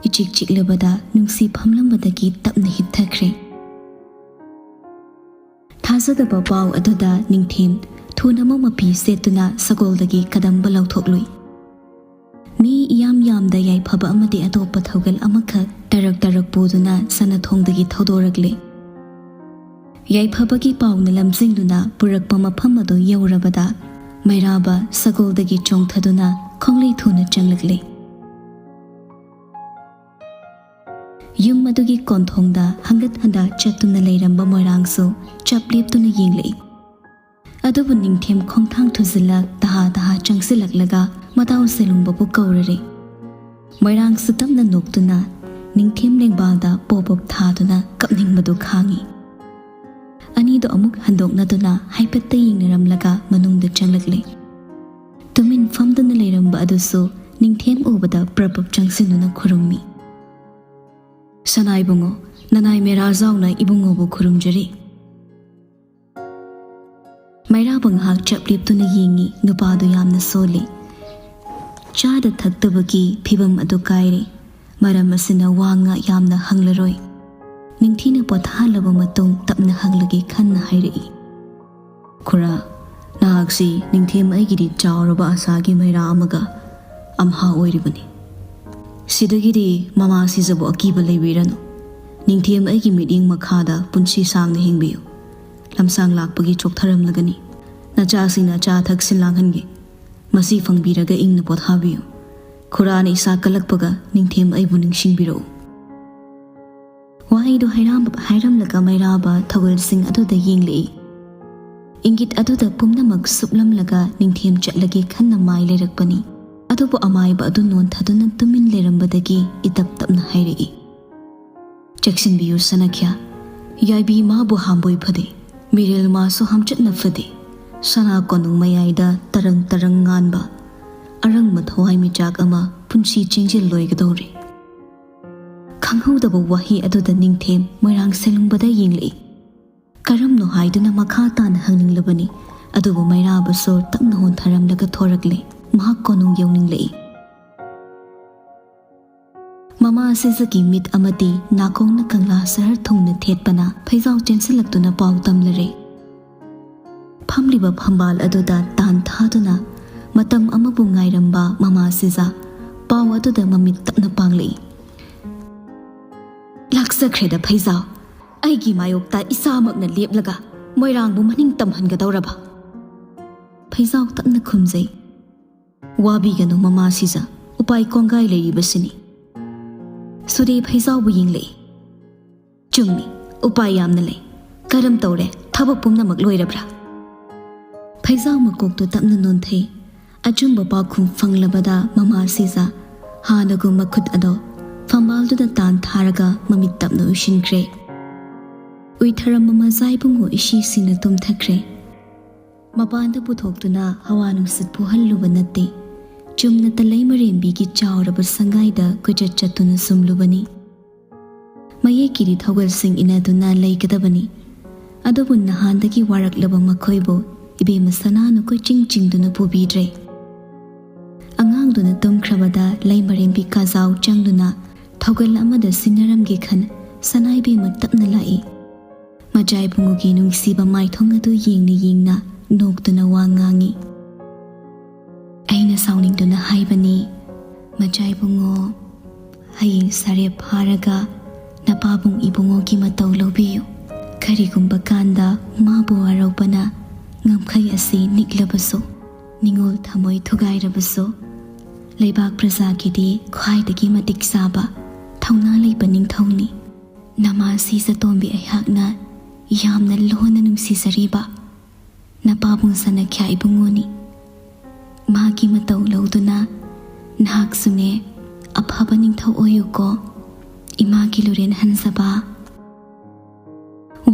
ꯏꯆꯤꯛ ꯆꯤꯛꯂꯕꯗ ꯅꯨꯡꯁꯤ ꯐꯝꯂꯝꯕꯗꯒꯤ ꯇꯞꯅ ꯍꯤꯞꯊꯈ꯭ꯔꯦ꯫ ꯊꯥꯖꯗꯕ ꯄꯥꯎ ꯑꯗꯨꯗ ꯅꯤꯡꯊꯦꯝ ꯊꯨꯅꯃꯛ ꯃꯐꯤ ꯁꯦꯠꯇꯨꯅ ꯁꯒꯣꯜꯗꯒꯤ ꯀꯗꯝꯕ ꯂꯧꯊꯣꯛꯂꯨꯏ꯫ ꯃꯤ ꯏꯌꯥꯝ ꯌꯥꯝꯗ ꯌꯥꯏꯐꯕ ꯑꯃꯗꯤ ꯑꯇꯣꯞꯄ ꯊꯧꯒꯜ ꯑꯃꯈꯛ ꯇꯔꯛ ꯇꯔꯛ ꯄꯨꯗꯨꯅ ꯁꯅꯥꯊꯣꯡꯗꯒꯤ ꯊꯧꯗꯣꯔꯛꯂꯦ꯫ ꯌꯥꯏꯐꯕꯒꯤ ꯄꯥꯎꯅ ꯂꯝꯖꯤꯡꯗꯨꯅ ꯄꯨꯔꯛꯄ ꯃꯐꯝ ꯑꯗꯨ ꯌꯧꯔꯕꯗ ꯃꯩꯔꯥꯕ ꯁꯒꯣꯜꯗꯒꯤ ꯆꯣꯡꯊꯗꯨꯅ ꯈꯣꯡꯂꯩ ꯊꯨꯅ ꯆꯪꯂꯛꯂꯦ꯫ ꯌꯨꯝ ꯑꯗꯨꯒꯤ ꯀꯣꯟꯊꯣꯡꯗ ꯍꯪꯒꯠ ꯍꯟꯗ ꯆꯠꯇꯨꯅ ꯂꯩꯔꯝꯕ ꯃꯣꯏꯔꯥꯡꯁꯨ ꯆꯞ ꯂꯦꯞꯇꯨꯅ ꯌꯦꯡꯂꯛꯏ꯫ ꯑꯗꯨꯕꯨ ꯅꯤꯡꯊꯦꯝ ꯈꯣꯡꯊꯥꯡ ꯊꯨꯖꯤꯜꯂꯛ ꯇꯍꯥ ꯇꯍꯥ ꯆꯪꯁꯤꯜꯂꯛꯂꯒ ꯃꯇꯥꯎ ꯁꯦꯂꯨꯡꯕꯕꯨ ꯀꯧꯔꯔꯦ꯫ ꯃꯣꯏꯔꯥꯡꯁꯨ ꯇꯞꯅ ꯅꯣꯛꯇꯨꯅ ꯅꯤꯡꯊꯦꯝ ꯂꯦꯡꯕꯥꯜꯗ ꯄꯣꯞ ꯄꯣꯞ ꯊꯥꯗꯨꯅ ꯀꯞꯅꯤꯡꯕꯗꯨ ꯈꯥꯡꯏ꯫ ꯑꯅꯤꯗꯨ ꯑꯃꯨꯛ ꯍꯟꯗꯣꯛꯅꯗꯨꯅ ꯍꯥꯏꯐꯦꯠꯇ ꯌꯦꯡꯅꯔꯝꯂꯒ ꯃꯅꯨꯡꯗ ꯆꯪꯂꯛꯂꯦ꯫ ꯇꯨꯃꯤꯟ ꯐꯝꯗꯨꯅ ꯂꯩꯔꯝꯕ ꯑꯗꯨꯁꯨ ꯅꯤꯡꯊꯦꯝ ꯎꯕꯗ ꯄ꯭ꯔꯞ ꯄ꯭ꯔꯞ ꯆꯪꯁꯤꯟꯗꯨꯅ ꯈꯨꯔꯨꯝꯃꯤ꯫ "ꯁꯅꯥ ꯏꯕꯨꯡꯉꯣ, ꯅꯅꯥꯏ ꯃꯦꯔꯥ ꯖꯥꯎꯅ ꯏꯕꯨꯡꯉꯣꯕꯨ ꯈꯨꯔꯨꯝꯖꯔꯤ꯫" ꯃꯩꯔꯥꯕ ꯉꯥꯏꯍꯥꯛ ꯆꯞ ꯂꯦꯞꯇꯨꯅ ꯌꯦꯡꯉꯤ꯫ ꯅꯨꯄꯥꯗꯨ ꯌꯥꯝꯅ ꯁꯣꯜꯂꯤ꯫ ꯆꯥꯗ ꯊꯛꯇꯕꯒꯤ ꯐꯤꯕꯝ ꯑꯗꯨ ꯀꯥꯏꯔꯦ꯫ ꯃꯔꯝ ꯑꯁꯤꯅ ꯋꯥ ꯉꯥ ꯌꯥꯝꯅ ꯍꯪꯂꯔꯣꯏ꯫ ꯅꯤꯡꯊꯤꯅ ꯄꯣꯊꯥꯍꯜꯂꯕ ꯃꯇꯨꯡ ꯇꯞꯅ ꯍꯪꯂꯒꯦ ꯈꯟꯅ ꯍꯥꯏꯔꯛꯏ꯫ "ꯈꯨꯔꯥ, ꯅꯍꯥꯛꯁꯤ ꯅꯤꯡꯊꯦꯝ ꯑꯩꯒꯤꯗꯤ ꯆꯥꯎꯔꯕ ꯑꯁꯥꯒꯤ ꯃꯩꯔꯥ ꯑꯃꯒ ꯑꯝꯍꯥ ꯑꯣꯏꯔꯤꯕꯅꯤ꯫ ꯁꯤꯗꯒꯤꯗꯤ ꯃꯃꯥ ꯁꯤꯖꯕꯨ ꯑꯀꯤꯕ ꯂꯩꯕꯤꯔꯅꯨ꯫ ꯅꯤꯡꯊꯦꯝ ꯑꯩꯒꯤ ꯃꯤꯠꯌꯦꯡ ꯃꯈꯥꯗ ꯄꯨꯟꯁꯤ ꯁꯥꯡꯅ ꯍꯤꯡꯕꯤꯌꯨ꯫ ꯂꯝꯁꯥꯡ ꯂꯥꯛꯄꯒꯤ ꯆꯣꯛꯊꯔꯝꯂꯒꯅꯤ꯫ ꯅꯆꯥꯁꯤꯡꯅ ꯑꯆꯥ ꯑꯊꯛ ꯁꯤꯟ ꯂꯥꯡꯍꯟꯒꯦ꯫ ꯃꯁꯤ ꯐꯪꯕꯤꯔꯒ ꯏꯪꯅ ꯄꯣꯊꯥꯕꯤꯌꯨ꯫ ꯈꯨꯔꯥꯅ ꯏꯁꯥ ꯀꯜꯂꯛꯄꯒ ꯅꯤꯡꯊꯦꯝ ꯑꯩꯕꯨ ꯅꯤꯡꯁꯤꯡꯕꯤꯔꯛꯎ꯫" ꯋꯥꯍꯩꯗꯨ ꯍꯥꯏꯔꯝ-, ꯍꯥꯏꯔꯝꯂꯒ ꯃꯩꯔꯥꯕ ꯊꯧꯒꯜꯁꯤꯡ ꯑꯗꯨꯗ ꯌꯦꯡꯂꯛꯏ꯫ ꯏꯪꯒꯤꯠ ꯑꯗꯨꯗ ꯄꯨꯝꯅꯃꯛ ꯁꯨꯞꯂꯝꯂꯒ ꯅꯤꯡꯊꯦꯝ ꯆꯠꯂꯒꯦ ꯈꯟꯅ ꯃꯥꯏ ꯂꯩꯔꯛꯄꯅꯤ꯫ ꯑꯗꯨꯕꯨ ꯑꯃꯥꯏꯕ ꯑꯗꯨ ꯅꯣꯟꯊꯗꯨꯅ ꯇꯨꯃꯤꯟ ꯂꯩꯔꯝꯕꯗꯒꯤ ꯏꯇꯞ ꯇꯞꯅ ꯍꯥꯏꯔꯛꯏ꯫ "ꯆꯦꯛꯁꯤꯟꯕꯤꯌꯨ ꯁꯅꯥꯈ꯭ꯌꯥ꯫ ꯌꯥꯏꯕꯤ ꯃꯥꯕꯨ ꯍꯥꯝꯕꯣꯏ ꯐꯗꯦ꯫ ꯃꯤꯔꯦꯜ ꯃꯥꯁꯨ ꯍꯥꯝꯆꯠꯅ ꯐꯗꯦ꯫ ꯁꯅꯥ ꯀꯣꯅꯨꯡ ꯃꯌꯥꯏꯗ ꯇꯔꯪ ꯇꯔꯪ ꯉꯥꯟꯕ ꯑꯔꯪꯕ ꯊꯋꯥꯏ ꯃꯤꯆꯥꯛ ꯑꯃ ꯄꯨꯟꯁꯤ ꯆꯦꯟꯖꯤꯜꯂꯣꯏꯒꯗꯧꯔꯦ꯫" ꯈꯪꯍꯧꯗꯕ ꯋꯥꯍꯩ ꯑꯗꯨꯗ ꯅꯤꯡꯊꯦꯝ ꯃꯣꯏꯔꯥꯡ ꯁꯦꯂꯨꯡꯕꯗ ꯌꯦꯡꯂꯛꯏ꯫ ꯀꯔꯝꯅꯣ ꯍꯥꯏꯗꯨꯅ ꯃꯈꯥ ꯇꯥꯅ ꯍꯪꯅꯤꯡꯂꯕꯅꯤ, ꯑꯗꯨꯕꯨ ꯃꯩꯔꯥꯕ ꯁꯣꯔ ꯇꯞꯅ ꯍꯣꯟꯊꯔꯝꯂꯒ ꯊꯣꯔꯛꯂꯦ꯫ ꯃꯍꯥꯛ ꯀꯣꯅꯨꯡ ꯌꯧꯅꯤꯡꯂꯛꯏ꯫ ꯃꯃꯥ ꯁꯤꯖꯒꯤ ꯃꯤꯠ ꯑꯃꯗꯤ ꯅꯥꯀꯣꯡꯅ ꯀꯪꯂꯥ ꯁꯍꯔ ꯊꯨꯡꯅ ꯊꯦꯠꯄꯅ ꯐꯩꯖꯥꯎ ꯆꯦꯟꯁꯤꯜꯂꯛꯇꯨꯅ ꯄꯥꯎ ꯇꯝꯂꯔꯦ꯫ ꯐꯝꯂꯤꯕ ꯐꯝꯕꯥꯜ ꯑꯗꯨꯗ ꯇꯥꯟ ꯊꯥꯗꯨꯅ ꯃꯇꯝ ꯑꯃꯕꯨ ꯉꯥꯏꯔꯝꯕ ꯃꯃꯥ ꯁꯤꯖ ꯄꯥꯎ ꯑꯗꯨꯗ ꯃꯃꯤꯠ ꯇꯞꯅ ꯄꯥꯡꯂꯛꯏ꯫ "ꯂꯥꯛꯆꯈ꯭ꯔꯦꯗ ꯐꯩꯖꯥꯎ, ꯑꯩꯒꯤ ꯃꯥꯌꯣꯛꯇ ꯏꯁꯥꯃꯛꯅ ꯂꯦꯞꯂꯒ ꯃꯣꯏꯔꯥꯡꯕꯨ ꯃꯅꯤꯡ ꯇꯝꯍꯟꯒꯗꯧꯔꯕ?" ꯐꯩꯖꯥꯎ ꯇꯞꯅ ꯈꯨꯝꯖꯩ꯫ "ꯋꯥꯕꯤꯒꯅꯨ ꯃꯃꯥ ꯁꯤꯖ, ꯎꯄꯥꯏ ꯀꯣꯡꯒꯥꯏ ꯂꯩꯔꯤꯕꯁꯤꯅꯤ꯫" ꯁꯨꯗꯦ ꯐꯩꯖꯥꯎꯕꯨ ꯌꯦꯡꯂꯛꯏ꯫ "ꯆꯨꯝꯃꯤ, ꯎꯄꯥꯏ ꯌꯥꯝꯅ ꯂꯩ꯫ ꯀꯔꯝ ꯇꯧꯔꯦ? ꯊꯕꯛ ꯄꯨꯝꯅꯃꯛ ꯂꯣꯏꯔꯕ꯭ꯔꯥ?" ꯐꯩꯖꯥꯎ ꯃꯀꯣꯛꯇꯨ ꯇꯞꯅ ꯅꯣꯟꯊꯩ꯫ ꯑꯆꯨꯝꯕ ꯄꯥꯎꯈꯨꯝ ꯐꯪꯂꯕꯗ ꯃꯃꯥ ꯁꯤꯖ ꯍꯥꯟꯅꯒꯨꯝ ꯃꯈꯨꯠ ꯑꯗꯣ ꯐꯝꯕꯥꯜꯗꯨꯗ ꯇꯥꯟ ꯊꯥꯔꯒ ꯃꯃꯤꯠ ꯇꯞꯅ ꯎꯏꯁꯤꯟꯈ꯭ꯔꯦ꯫ ꯎꯏꯊꯔꯝꯕ ꯃꯖꯥ ꯏꯕꯨꯡꯉꯣ ꯏꯁꯤ ꯁꯤꯅ ꯇꯨꯝꯊꯈ꯭ꯔꯦ꯫ ꯃꯄꯥꯟꯗ ꯄꯨꯊꯣꯛꯇꯨꯅ ꯍꯋꯥ ꯅꯨꯡꯁꯤꯠ ꯐꯨꯍꯜꯂꯨꯕ ꯅꯠꯇꯦ꯫ ꯆꯨꯝꯅꯇ ꯂꯩꯃꯔꯦꯝꯕꯤꯒꯤ ꯆꯥꯎꯔꯕ ꯁꯪꯒꯥꯏꯗ ꯀꯣꯏꯆꯠ ꯆꯠꯇꯨꯅ ꯁꯨꯝꯂꯨꯕꯅꯤ꯫ ꯃꯌꯦꯛꯀꯤꯗꯤ ꯊꯧꯒꯜꯁꯤꯡ ꯏꯟꯅꯗꯨꯅ ꯂꯩꯒꯗꯕꯅꯤ꯫ ꯑꯗꯨꯕꯨ ꯅꯍꯥꯟꯗꯒꯤ ꯋꯥꯔꯛꯂꯕ ꯃꯈꯣꯏꯕꯨ ꯏꯕꯦꯝꯃ ꯁꯅꯥꯅ ꯀꯣꯏꯆꯤꯡ ꯆꯤꯡꯗꯨꯅ ꯄꯨꯕꯤꯗ꯭ꯔꯦ꯫ ꯑꯉꯥꯡꯗꯨꯅ ꯇꯨꯝꯈ꯭ꯔꯕꯗ ꯂꯩꯃꯔꯦꯝꯕꯤ ꯀꯥꯖꯥꯎ ꯆꯪꯗꯨꯅ ꯊꯧꯒꯜ ꯑꯃꯗ ꯁꯤꯟꯅꯔꯝꯒꯦ ꯈꯟ ꯁꯅꯥ ꯏꯕꯦꯝꯃ ꯇꯞꯅ ꯂꯥꯛꯏ꯫ ꯃꯆꯥ ꯏꯕꯨꯡꯉꯣꯒꯤ ꯅꯨꯡꯁꯤꯕ ꯃꯥꯏꯊꯣꯡ ꯑꯗꯨ ꯌꯦꯡꯅ ꯌꯦꯡꯅ ꯅꯣꯛꯇꯨꯅ ꯋꯥ ꯉꯥꯡꯉꯤ꯫ "ꯑꯩꯅ ꯁꯥꯎꯅꯤꯡꯗꯨꯅ ꯍꯥꯏꯕꯅꯤ, ꯃꯆꯥ ꯏꯕꯨꯡꯉꯣ, ꯍꯌꯦꯡ ꯁꯥꯔꯦꯞ ꯐꯥꯔꯒ ꯅꯄꯥꯕꯨꯡ ꯏꯕꯨꯡꯉꯣꯒꯤ ꯃꯇꯧ ꯂꯧꯕꯤꯌꯨ꯫ ꯀꯔꯤꯒꯨꯝꯕ ꯀꯥꯟꯗ ꯃꯥꯕꯨ ꯋꯥꯔꯧꯕꯅ ꯉꯝꯈꯩ ꯑꯁꯤ ꯅꯤꯛꯂꯕꯁꯨ, ꯅꯤꯡꯉꯣꯜ ꯊꯃꯣꯏ ꯊꯨꯒꯥꯏꯔꯕꯁꯨ, ꯂꯩꯕꯥꯛ ꯄ꯭ꯔꯖꯥꯒꯤꯗꯤ ꯈ꯭ꯋꯥꯏꯗꯒꯤ ꯃꯇꯤꯛ ꯆꯥꯕ, ꯊꯧꯅꯥ ꯂꯩꯕ ꯅꯤꯡꯊꯧꯅꯤ꯫ ꯅꯃꯥ ꯁꯤꯖꯇꯣꯝꯕꯤ ꯑꯩꯍꯥꯛꯅ ꯌꯥꯝꯅ ꯂꯨꯅ ꯅꯨꯡꯁꯤꯖꯔꯤꯕ ꯅꯄꯥꯕꯨꯡ ꯁꯅꯥꯈ꯭ꯌꯥ ꯏꯕꯨꯡꯉꯣꯅꯤ꯫ ꯃꯥꯒꯤ ꯃꯇꯧ ꯂꯧꯗꯨꯅ ꯅꯍꯥꯛꯁꯨꯅꯦ ꯑꯐꯕ ꯅꯤꯡꯊꯧ ꯑꯣꯏꯌꯨꯀꯣ, ꯏꯃꯥꯒꯤ ꯂꯨꯔꯦꯟ ꯍꯟꯖꯕ꯫"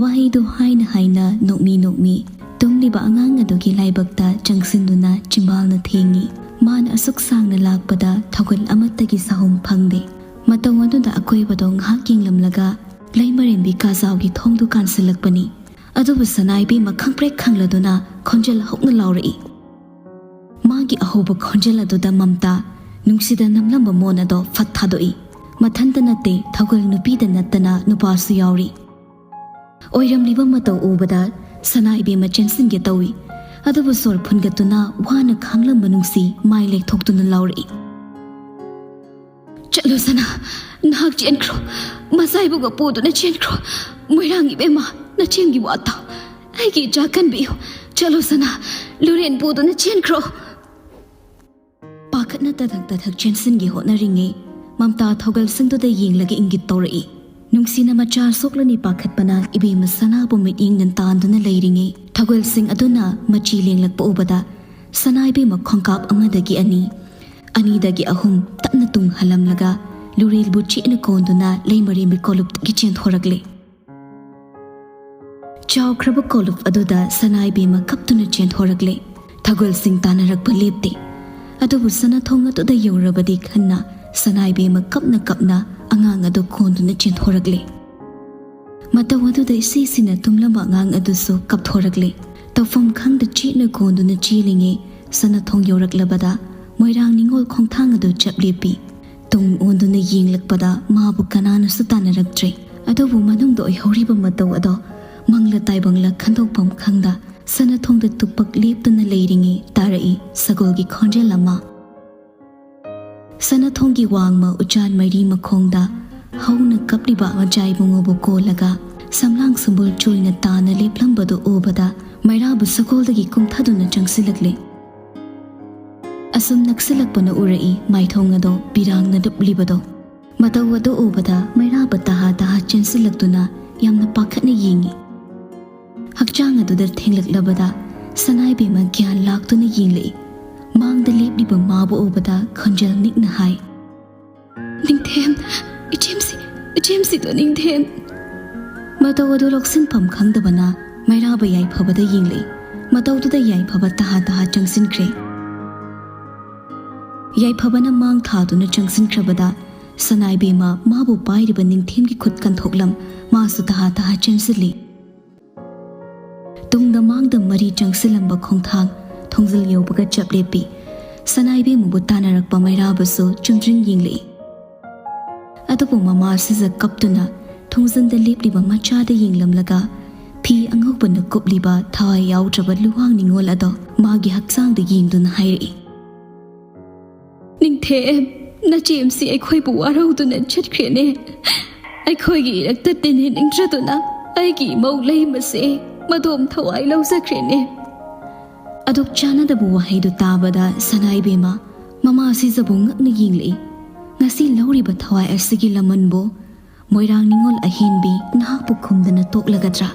ꯋꯥꯍꯩꯗꯨ ꯍꯥꯏꯅ ꯍꯥꯏꯅ ꯅꯣꯛꯃꯤ ꯅꯣꯛꯃꯤ ꯇꯨꯝꯂꯤꯕ ꯑꯉꯥꯡ ꯑꯗꯨꯒꯤ ꯂꯥꯏꯕꯛꯇ ꯆꯪꯁꯤꯟꯗꯨꯅ ꯆꯤꯝꯕꯥꯜꯅ ꯊꯦꯡꯉꯤ꯫ ꯃꯥꯅ ꯑꯁꯨꯛ ꯁꯥꯡꯅ ꯂꯥꯛꯄꯗ ꯊꯧꯒꯜ ꯑꯃꯠꯇꯒꯤ ꯁꯥꯍꯨꯝ ꯐꯪꯗꯦ꯫ ꯃꯇꯧ ꯑꯗꯨꯗ ꯑꯀꯣꯏꯕꯗꯣ ꯉꯥꯏꯍꯥꯛ ꯌꯦꯡꯂꯝꯂꯒ ꯂꯩꯃꯔꯦꯝꯕꯤ ꯀꯥꯖꯥꯎꯒꯤ ꯊꯣꯡꯗꯨ ꯀꯥꯟꯁꯤꯜꯂꯛꯄꯅꯤ꯫ ꯑꯗꯨꯕꯨ ꯁꯅꯥ ꯏꯕꯦꯝꯃ ꯈꯪꯄ꯭ꯔꯦꯛ ꯈꯪꯂꯗꯨꯅ ꯈꯣꯟꯖꯦꯜ ꯍꯧꯅ ꯂꯥꯎꯔꯛꯏ꯫ ꯃꯥꯒꯤ ꯑꯍꯧꯕ ꯈꯣꯟꯖꯦꯜ ꯑꯗꯨꯗ ꯃꯝꯇꯥ ꯅꯨꯡꯁꯤꯗ ꯅꯝꯂꯝꯕ ꯃꯣꯟ ꯑꯗꯣ ꯐꯠ ꯊꯥꯗꯣꯛꯏ꯫ ꯃꯊꯟꯇ ꯅꯠꯇꯦ, ꯊꯧꯒꯜ ꯅꯨꯄꯤꯗ ꯅꯠꯇꯅ ꯅꯨꯄꯥꯁꯨ ꯌꯥꯎꯔꯤ꯫ ꯑꯣꯏꯔꯝꯂꯤꯕ ꯃꯇꯧ ꯎꯕꯗ ꯁꯅꯥ ꯏꯕꯦꯝꯃ ꯆꯦꯟꯁꯤꯟꯒꯦ ꯇꯧꯏ꯫ ꯑꯗꯨꯕꯨ ꯁꯣꯔ ꯐꯨꯟꯒꯠꯇꯨꯅ ꯋꯥꯅ ꯈꯥꯡꯂꯝꯕ ꯅꯨꯡꯁꯤ ꯃꯥꯏ ꯂꯦꯛꯊꯣꯛꯇꯨꯅ ꯂꯥꯎꯔꯛꯏ꯫ "ꯆꯠꯂꯣ ꯁꯅꯥ, ꯅꯍꯥꯛ ꯆꯦꯟꯈ꯭ꯔꯣ꯫ ꯃꯆꯥ ꯏꯕꯨꯡꯉꯣ ꯄꯨꯗꯨꯅ ꯆꯦꯟꯈ꯭ꯔꯣ꯫ ꯃꯣꯏꯔꯥꯡ ꯏꯕꯦꯝꯃ, ꯅꯆꯦꯝꯒꯤ ꯋꯥ ꯇꯥꯎ꯫ ꯑꯩꯒꯤ ꯏꯆꯥ ꯀꯟꯕꯤꯌꯨ꯫ ꯆꯠꯂꯣ ꯁꯅꯥ, ꯂꯨꯔꯦꯟ ꯄꯨꯗꯨꯅ ꯆꯦꯟꯈ꯭ꯔꯣ꯫" ꯄꯥꯈꯠꯅ ꯇꯊꯛ ꯇꯊꯛ ꯆꯦꯟꯁꯤꯟꯒꯦ ꯍꯣꯠꯅꯔꯤꯉꯩ ꯃꯝꯇꯥ ꯊꯧꯒꯜꯁꯤꯡꯗꯨꯗ ꯌꯦꯡꯂꯒ ꯏꯪꯒꯤꯠ ꯇꯧꯔꯛꯏ꯫ ꯅꯨꯡꯁꯤꯅ ꯃꯆꯥ ꯁꯣꯛꯂꯅꯤ ꯄꯥꯈꯠꯄꯅ ꯏꯕꯦꯝꯃ ꯁꯅꯥꯕꯨ ꯃꯤꯠꯌꯦꯡꯅ ꯇꯥꯟꯗꯨꯅ ꯂꯩꯔꯤꯉꯩ, ꯊꯧꯒꯜꯁꯤꯡ ꯑꯗꯨꯅ ꯃꯆꯤ ꯂꯦꯡꯂꯛꯄ ꯎꯕꯗ ꯁꯅꯥ ꯏꯕꯦꯝꯃ ꯈꯣꯡꯀꯥꯞ ꯑꯃꯗꯒꯤ ꯑꯅꯤ, ꯑꯅꯤꯗꯒꯤ ꯑꯍꯨꯝ ꯇꯞꯅ ꯇꯨꯡ ꯍꯜꯂꯝꯂꯒ ꯂꯨꯔꯦꯜꯕꯨ ꯆꯦꯠꯅ ꯀꯣꯟꯗꯨꯅ ꯂꯩꯃꯔꯦꯝꯕꯤ ꯀꯣꯂꯨꯞꯇꯒꯤ ꯆꯦꯟꯊꯣꯔꯛꯂꯦ꯫ ꯆꯥꯎꯈ꯭ꯔꯕ ꯀꯣꯂꯨꯞ ꯑꯗꯨꯗ ꯁꯅꯥ ꯏꯕꯦꯝꯃ ꯀꯞꯇꯨꯅ ꯆꯦꯟꯊꯣꯔꯛꯂꯦ꯫ ꯊꯧꯒꯜꯁꯤꯡ ꯇꯥꯟꯅꯔꯛꯄ ꯂꯦꯞꯇꯦ꯫ ꯑꯗꯨꯕꯨ ꯁꯅꯥꯊꯣꯡ ꯑꯗꯨꯗ ꯌꯧꯔꯕꯗꯤ ꯈꯟꯅ ꯁꯅꯥ ꯏꯕꯦꯝꯃ ꯀꯞꯅ ꯀꯞꯅ ꯑꯉꯥꯡ ꯑꯗꯨ ꯀꯣꯟꯗꯨꯅ ꯆꯦꯟꯊꯣꯔꯛꯂꯦ꯫ ꯃꯇꯧ ꯑꯗꯨꯗ ꯏꯁꯤꯁꯤꯅ ꯇꯨꯝꯂꯝꯕ ꯑꯉꯥꯡ ꯑꯗꯨꯁꯨ ꯀꯞꯊꯣꯔꯛꯂꯦ꯫ ꯇꯧꯐꯝ ꯈꯪꯗ ꯆꯦꯠꯅ ꯀꯣꯟꯗꯨꯅ ꯆꯦꯜꯂꯤꯉꯩ ꯁꯅꯥꯊꯣꯡ ꯌꯧꯔꯛꯂꯕꯗ ꯃꯣꯏꯔꯥꯡ ꯅꯤꯉꯣꯜ ꯈꯣꯡꯊꯥꯡ ꯑꯗꯨ ꯆꯞ ꯂꯦꯞꯄꯤ꯫ ꯇꯨꯡ ꯑꯣꯟꯗꯨꯅ ꯌꯦꯡꯂꯛꯄꯗ ꯃꯥꯕꯨ ꯀꯅꯥꯅꯁꯨ ꯇꯥꯟꯅꯔꯛꯇ꯭ꯔꯦ꯫ ꯑꯗꯨꯕꯨ ꯃꯅꯨꯡꯗ ꯑꯣꯏꯍꯧꯔꯤꯕ ꯃꯇꯧ ꯑꯗꯣ ꯃꯪꯂ ꯇꯥꯏꯕꯪꯂ ꯈꯟꯗꯣꯛꯐꯝ ꯈꯪꯗ ꯁꯅꯥꯊꯣꯡꯗ ꯇꯨꯞꯄꯛ ꯂꯦꯞꯇꯨꯅ ꯂꯩꯔꯤꯉꯩ ꯇꯥꯔꯛꯏ ꯁꯒꯣꯜꯒꯤ ꯈꯣꯟꯖꯦꯜ ꯑꯃ꯫ ꯁꯅꯥꯊꯣꯡꯒꯤ ꯋꯥꯡꯃ ꯎꯆꯥꯟ ꯃꯔꯤ ꯃꯈꯣꯡꯗ ꯍꯧꯅ ꯀꯞꯂꯤꯕ ꯃꯆꯥ ꯏꯕꯨꯡꯉꯣꯕꯨ ꯀꯣꯜꯂꯒ ꯁꯝꯂꯥꯡ ꯁꯝꯕꯨꯜ ꯆꯣꯏꯅ ꯇꯥꯅ ꯂꯦꯞꯂꯝꯕꯗꯨ ꯎꯕꯗ ꯃꯩꯔꯥꯕꯨ ꯁꯒꯣꯜꯗꯒꯤ ꯀꯨꯝꯊꯗꯨꯅ ꯆꯪꯁꯤꯜꯂꯛꯂꯦ꯫ ꯑꯁꯨꯝ ꯅꯛꯁꯤꯜꯂꯛꯄꯅ ꯎꯔꯛꯏ ꯃꯥꯏꯊꯣꯡ ꯑꯗꯣ ꯄꯤꯔꯥꯡꯅ ꯂꯨꯞꯂꯤꯕꯗꯣ꯫ ꯃꯇꯧ ꯑꯗꯨ ꯎꯕꯗ ꯃꯩꯔꯥꯕ ꯇꯍꯥ ꯇꯍꯥ ꯆꯦꯟꯁꯤꯜꯂꯛꯇꯨꯅ ꯌꯥꯝꯅ ꯄꯥꯈꯠꯅ ꯌꯦꯡꯉꯤ꯫ ꯍꯛꯆꯥꯡ ꯑꯗꯨꯗ ꯊꯦꯡꯂꯛꯂꯕꯗ ꯁꯅꯥꯏꯕꯦꯝꯃ ꯒ꯭ꯌꯥꯟ ꯂꯥꯛꯇꯨꯅ ꯌꯦꯡꯂꯛꯏ꯫ ꯃꯥꯡꯗ ꯂꯦꯞꯂꯤꯕ ꯃꯥꯕꯨ ꯎꯕꯗ ꯈꯣꯟꯖꯦꯜ ꯅꯤꯛꯅ ꯍꯥꯏ, "ꯅꯤꯡꯊꯦꯝ, ꯏꯆꯦꯝꯁꯤ, ꯏꯆꯦꯝꯁꯤꯗꯣ ꯅꯤꯡꯊꯦꯝ!" ꯃꯇꯧ ꯑꯗꯨ ꯂꯧꯁꯤꯟꯐꯝ ꯈꯪꯗꯕꯅ ꯃꯩꯔꯥꯕ ꯌꯥꯏꯐꯕꯗ ꯌꯦꯡꯂꯛꯏ꯫ ꯃꯇꯧꯗꯨꯗ ꯌꯥꯏꯐꯕ ꯇꯍꯥ ꯇꯍꯥ ꯆꯪꯁꯤꯟꯈ꯭ꯔꯦ꯫ ꯌꯥꯏꯐꯕꯅ ꯃꯥꯡ ꯊꯥꯗꯨꯅ ꯆꯪꯁꯤꯟꯈ꯭ꯔꯕꯗ ꯁꯅꯥꯏꯕꯦꯝꯃ ꯃꯥꯕꯨ ꯄꯥꯏꯔꯤꯕ ꯅꯤꯡꯊꯦꯝꯒꯤ ꯈꯨꯠ ꯀꯟꯊꯣꯛꯂꯝ ꯃꯥꯁꯨ ꯇꯍꯥ ꯇꯍꯥ ꯆꯦꯟꯁꯤꯜꯂꯤ꯫ ꯇꯨꯡꯗ ꯃꯥꯡꯗ ꯃꯔꯤ ꯆꯪꯁꯤꯜꯂꯝꯕ ꯈꯣꯡꯊꯥꯡ ꯊꯣꯡꯖꯤꯜ ꯌꯧꯕꯒ ꯆꯞ ꯂꯦꯞꯄꯤ꯫ ꯁꯅꯥꯏꯕꯦꯝꯃꯕꯨ ꯇꯥꯟꯅꯔꯛꯄ ꯃꯩꯔꯥꯕꯁꯨ ꯆꯨꯝꯗ꯭ꯔꯤꯡ ꯌꯦꯡꯂꯛꯏ꯫ ꯑꯗꯨꯕꯨ ꯃꯃꯥ ꯁꯤꯖ ꯀꯞꯇꯨꯅ ꯊꯣꯡꯖꯤꯟꯗ ꯂꯦꯞꯂꯤꯕ ꯃꯆꯥꯗ ꯌꯦꯡꯂꯝꯂꯒ ꯐꯤ ꯑꯉꯧꯕꯅ ꯀꯨꯞꯂꯤꯕ ꯊꯋꯥꯏ ꯌꯥꯎꯗ꯭ꯔꯕ ꯂꯨꯋꯥꯡ ꯅꯤꯉꯣꯜ ꯑꯗꯣ ꯃꯥꯒꯤ ꯍꯛꯆꯥꯡꯗ ꯌꯦꯡꯗꯨꯅ ꯍꯥꯏꯔꯛꯏ, "ꯅꯤꯡꯊꯦꯝ, ꯅꯆꯦꯝꯁꯤ ꯑꯩꯈꯣꯏꯕꯨ ꯋꯥꯔꯧꯗꯨꯅ ꯆꯠꯈ꯭ꯔꯦꯅꯦ꯫ ꯑꯩꯈꯣꯏꯒꯤ ꯏꯔꯛꯇ ꯇꯤꯟꯍꯟꯅꯤꯡꯗ꯭ꯔꯗꯨꯅ ꯑꯩꯒꯤ ꯏꯃꯧ ꯂꯩꯃꯁꯦ ꯃꯗꯣꯝ ꯊꯋꯥꯏ ꯂꯧꯖꯈ꯭ꯔꯦꯅꯦ"꯫ ꯑꯗꯨꯛ ꯆꯥꯟꯅꯗꯕ ꯋꯥꯍꯩꯗꯨ ꯇꯥꯕꯗ ꯁꯅꯥꯏꯕꯦꯝꯃ ꯃꯃꯥ ꯁꯤꯖꯕꯨ ꯉꯛꯅ ꯌꯦꯡꯂꯛꯏ꯫ ꯉꯁꯤ ꯂꯧꯔꯤꯕ ꯊꯋꯥꯏ ꯑꯁꯤꯒꯤ ꯂꯃꯟꯕꯨ ꯃꯣꯏꯔꯥꯡ ꯅꯤꯉꯣꯜ ꯑꯍꯦꯟꯕꯤ ꯅꯍꯥꯛꯄꯨ ꯈꯨꯝꯗꯅ ꯇꯣꯛꯂꯒꯗ꯭ꯔꯥ?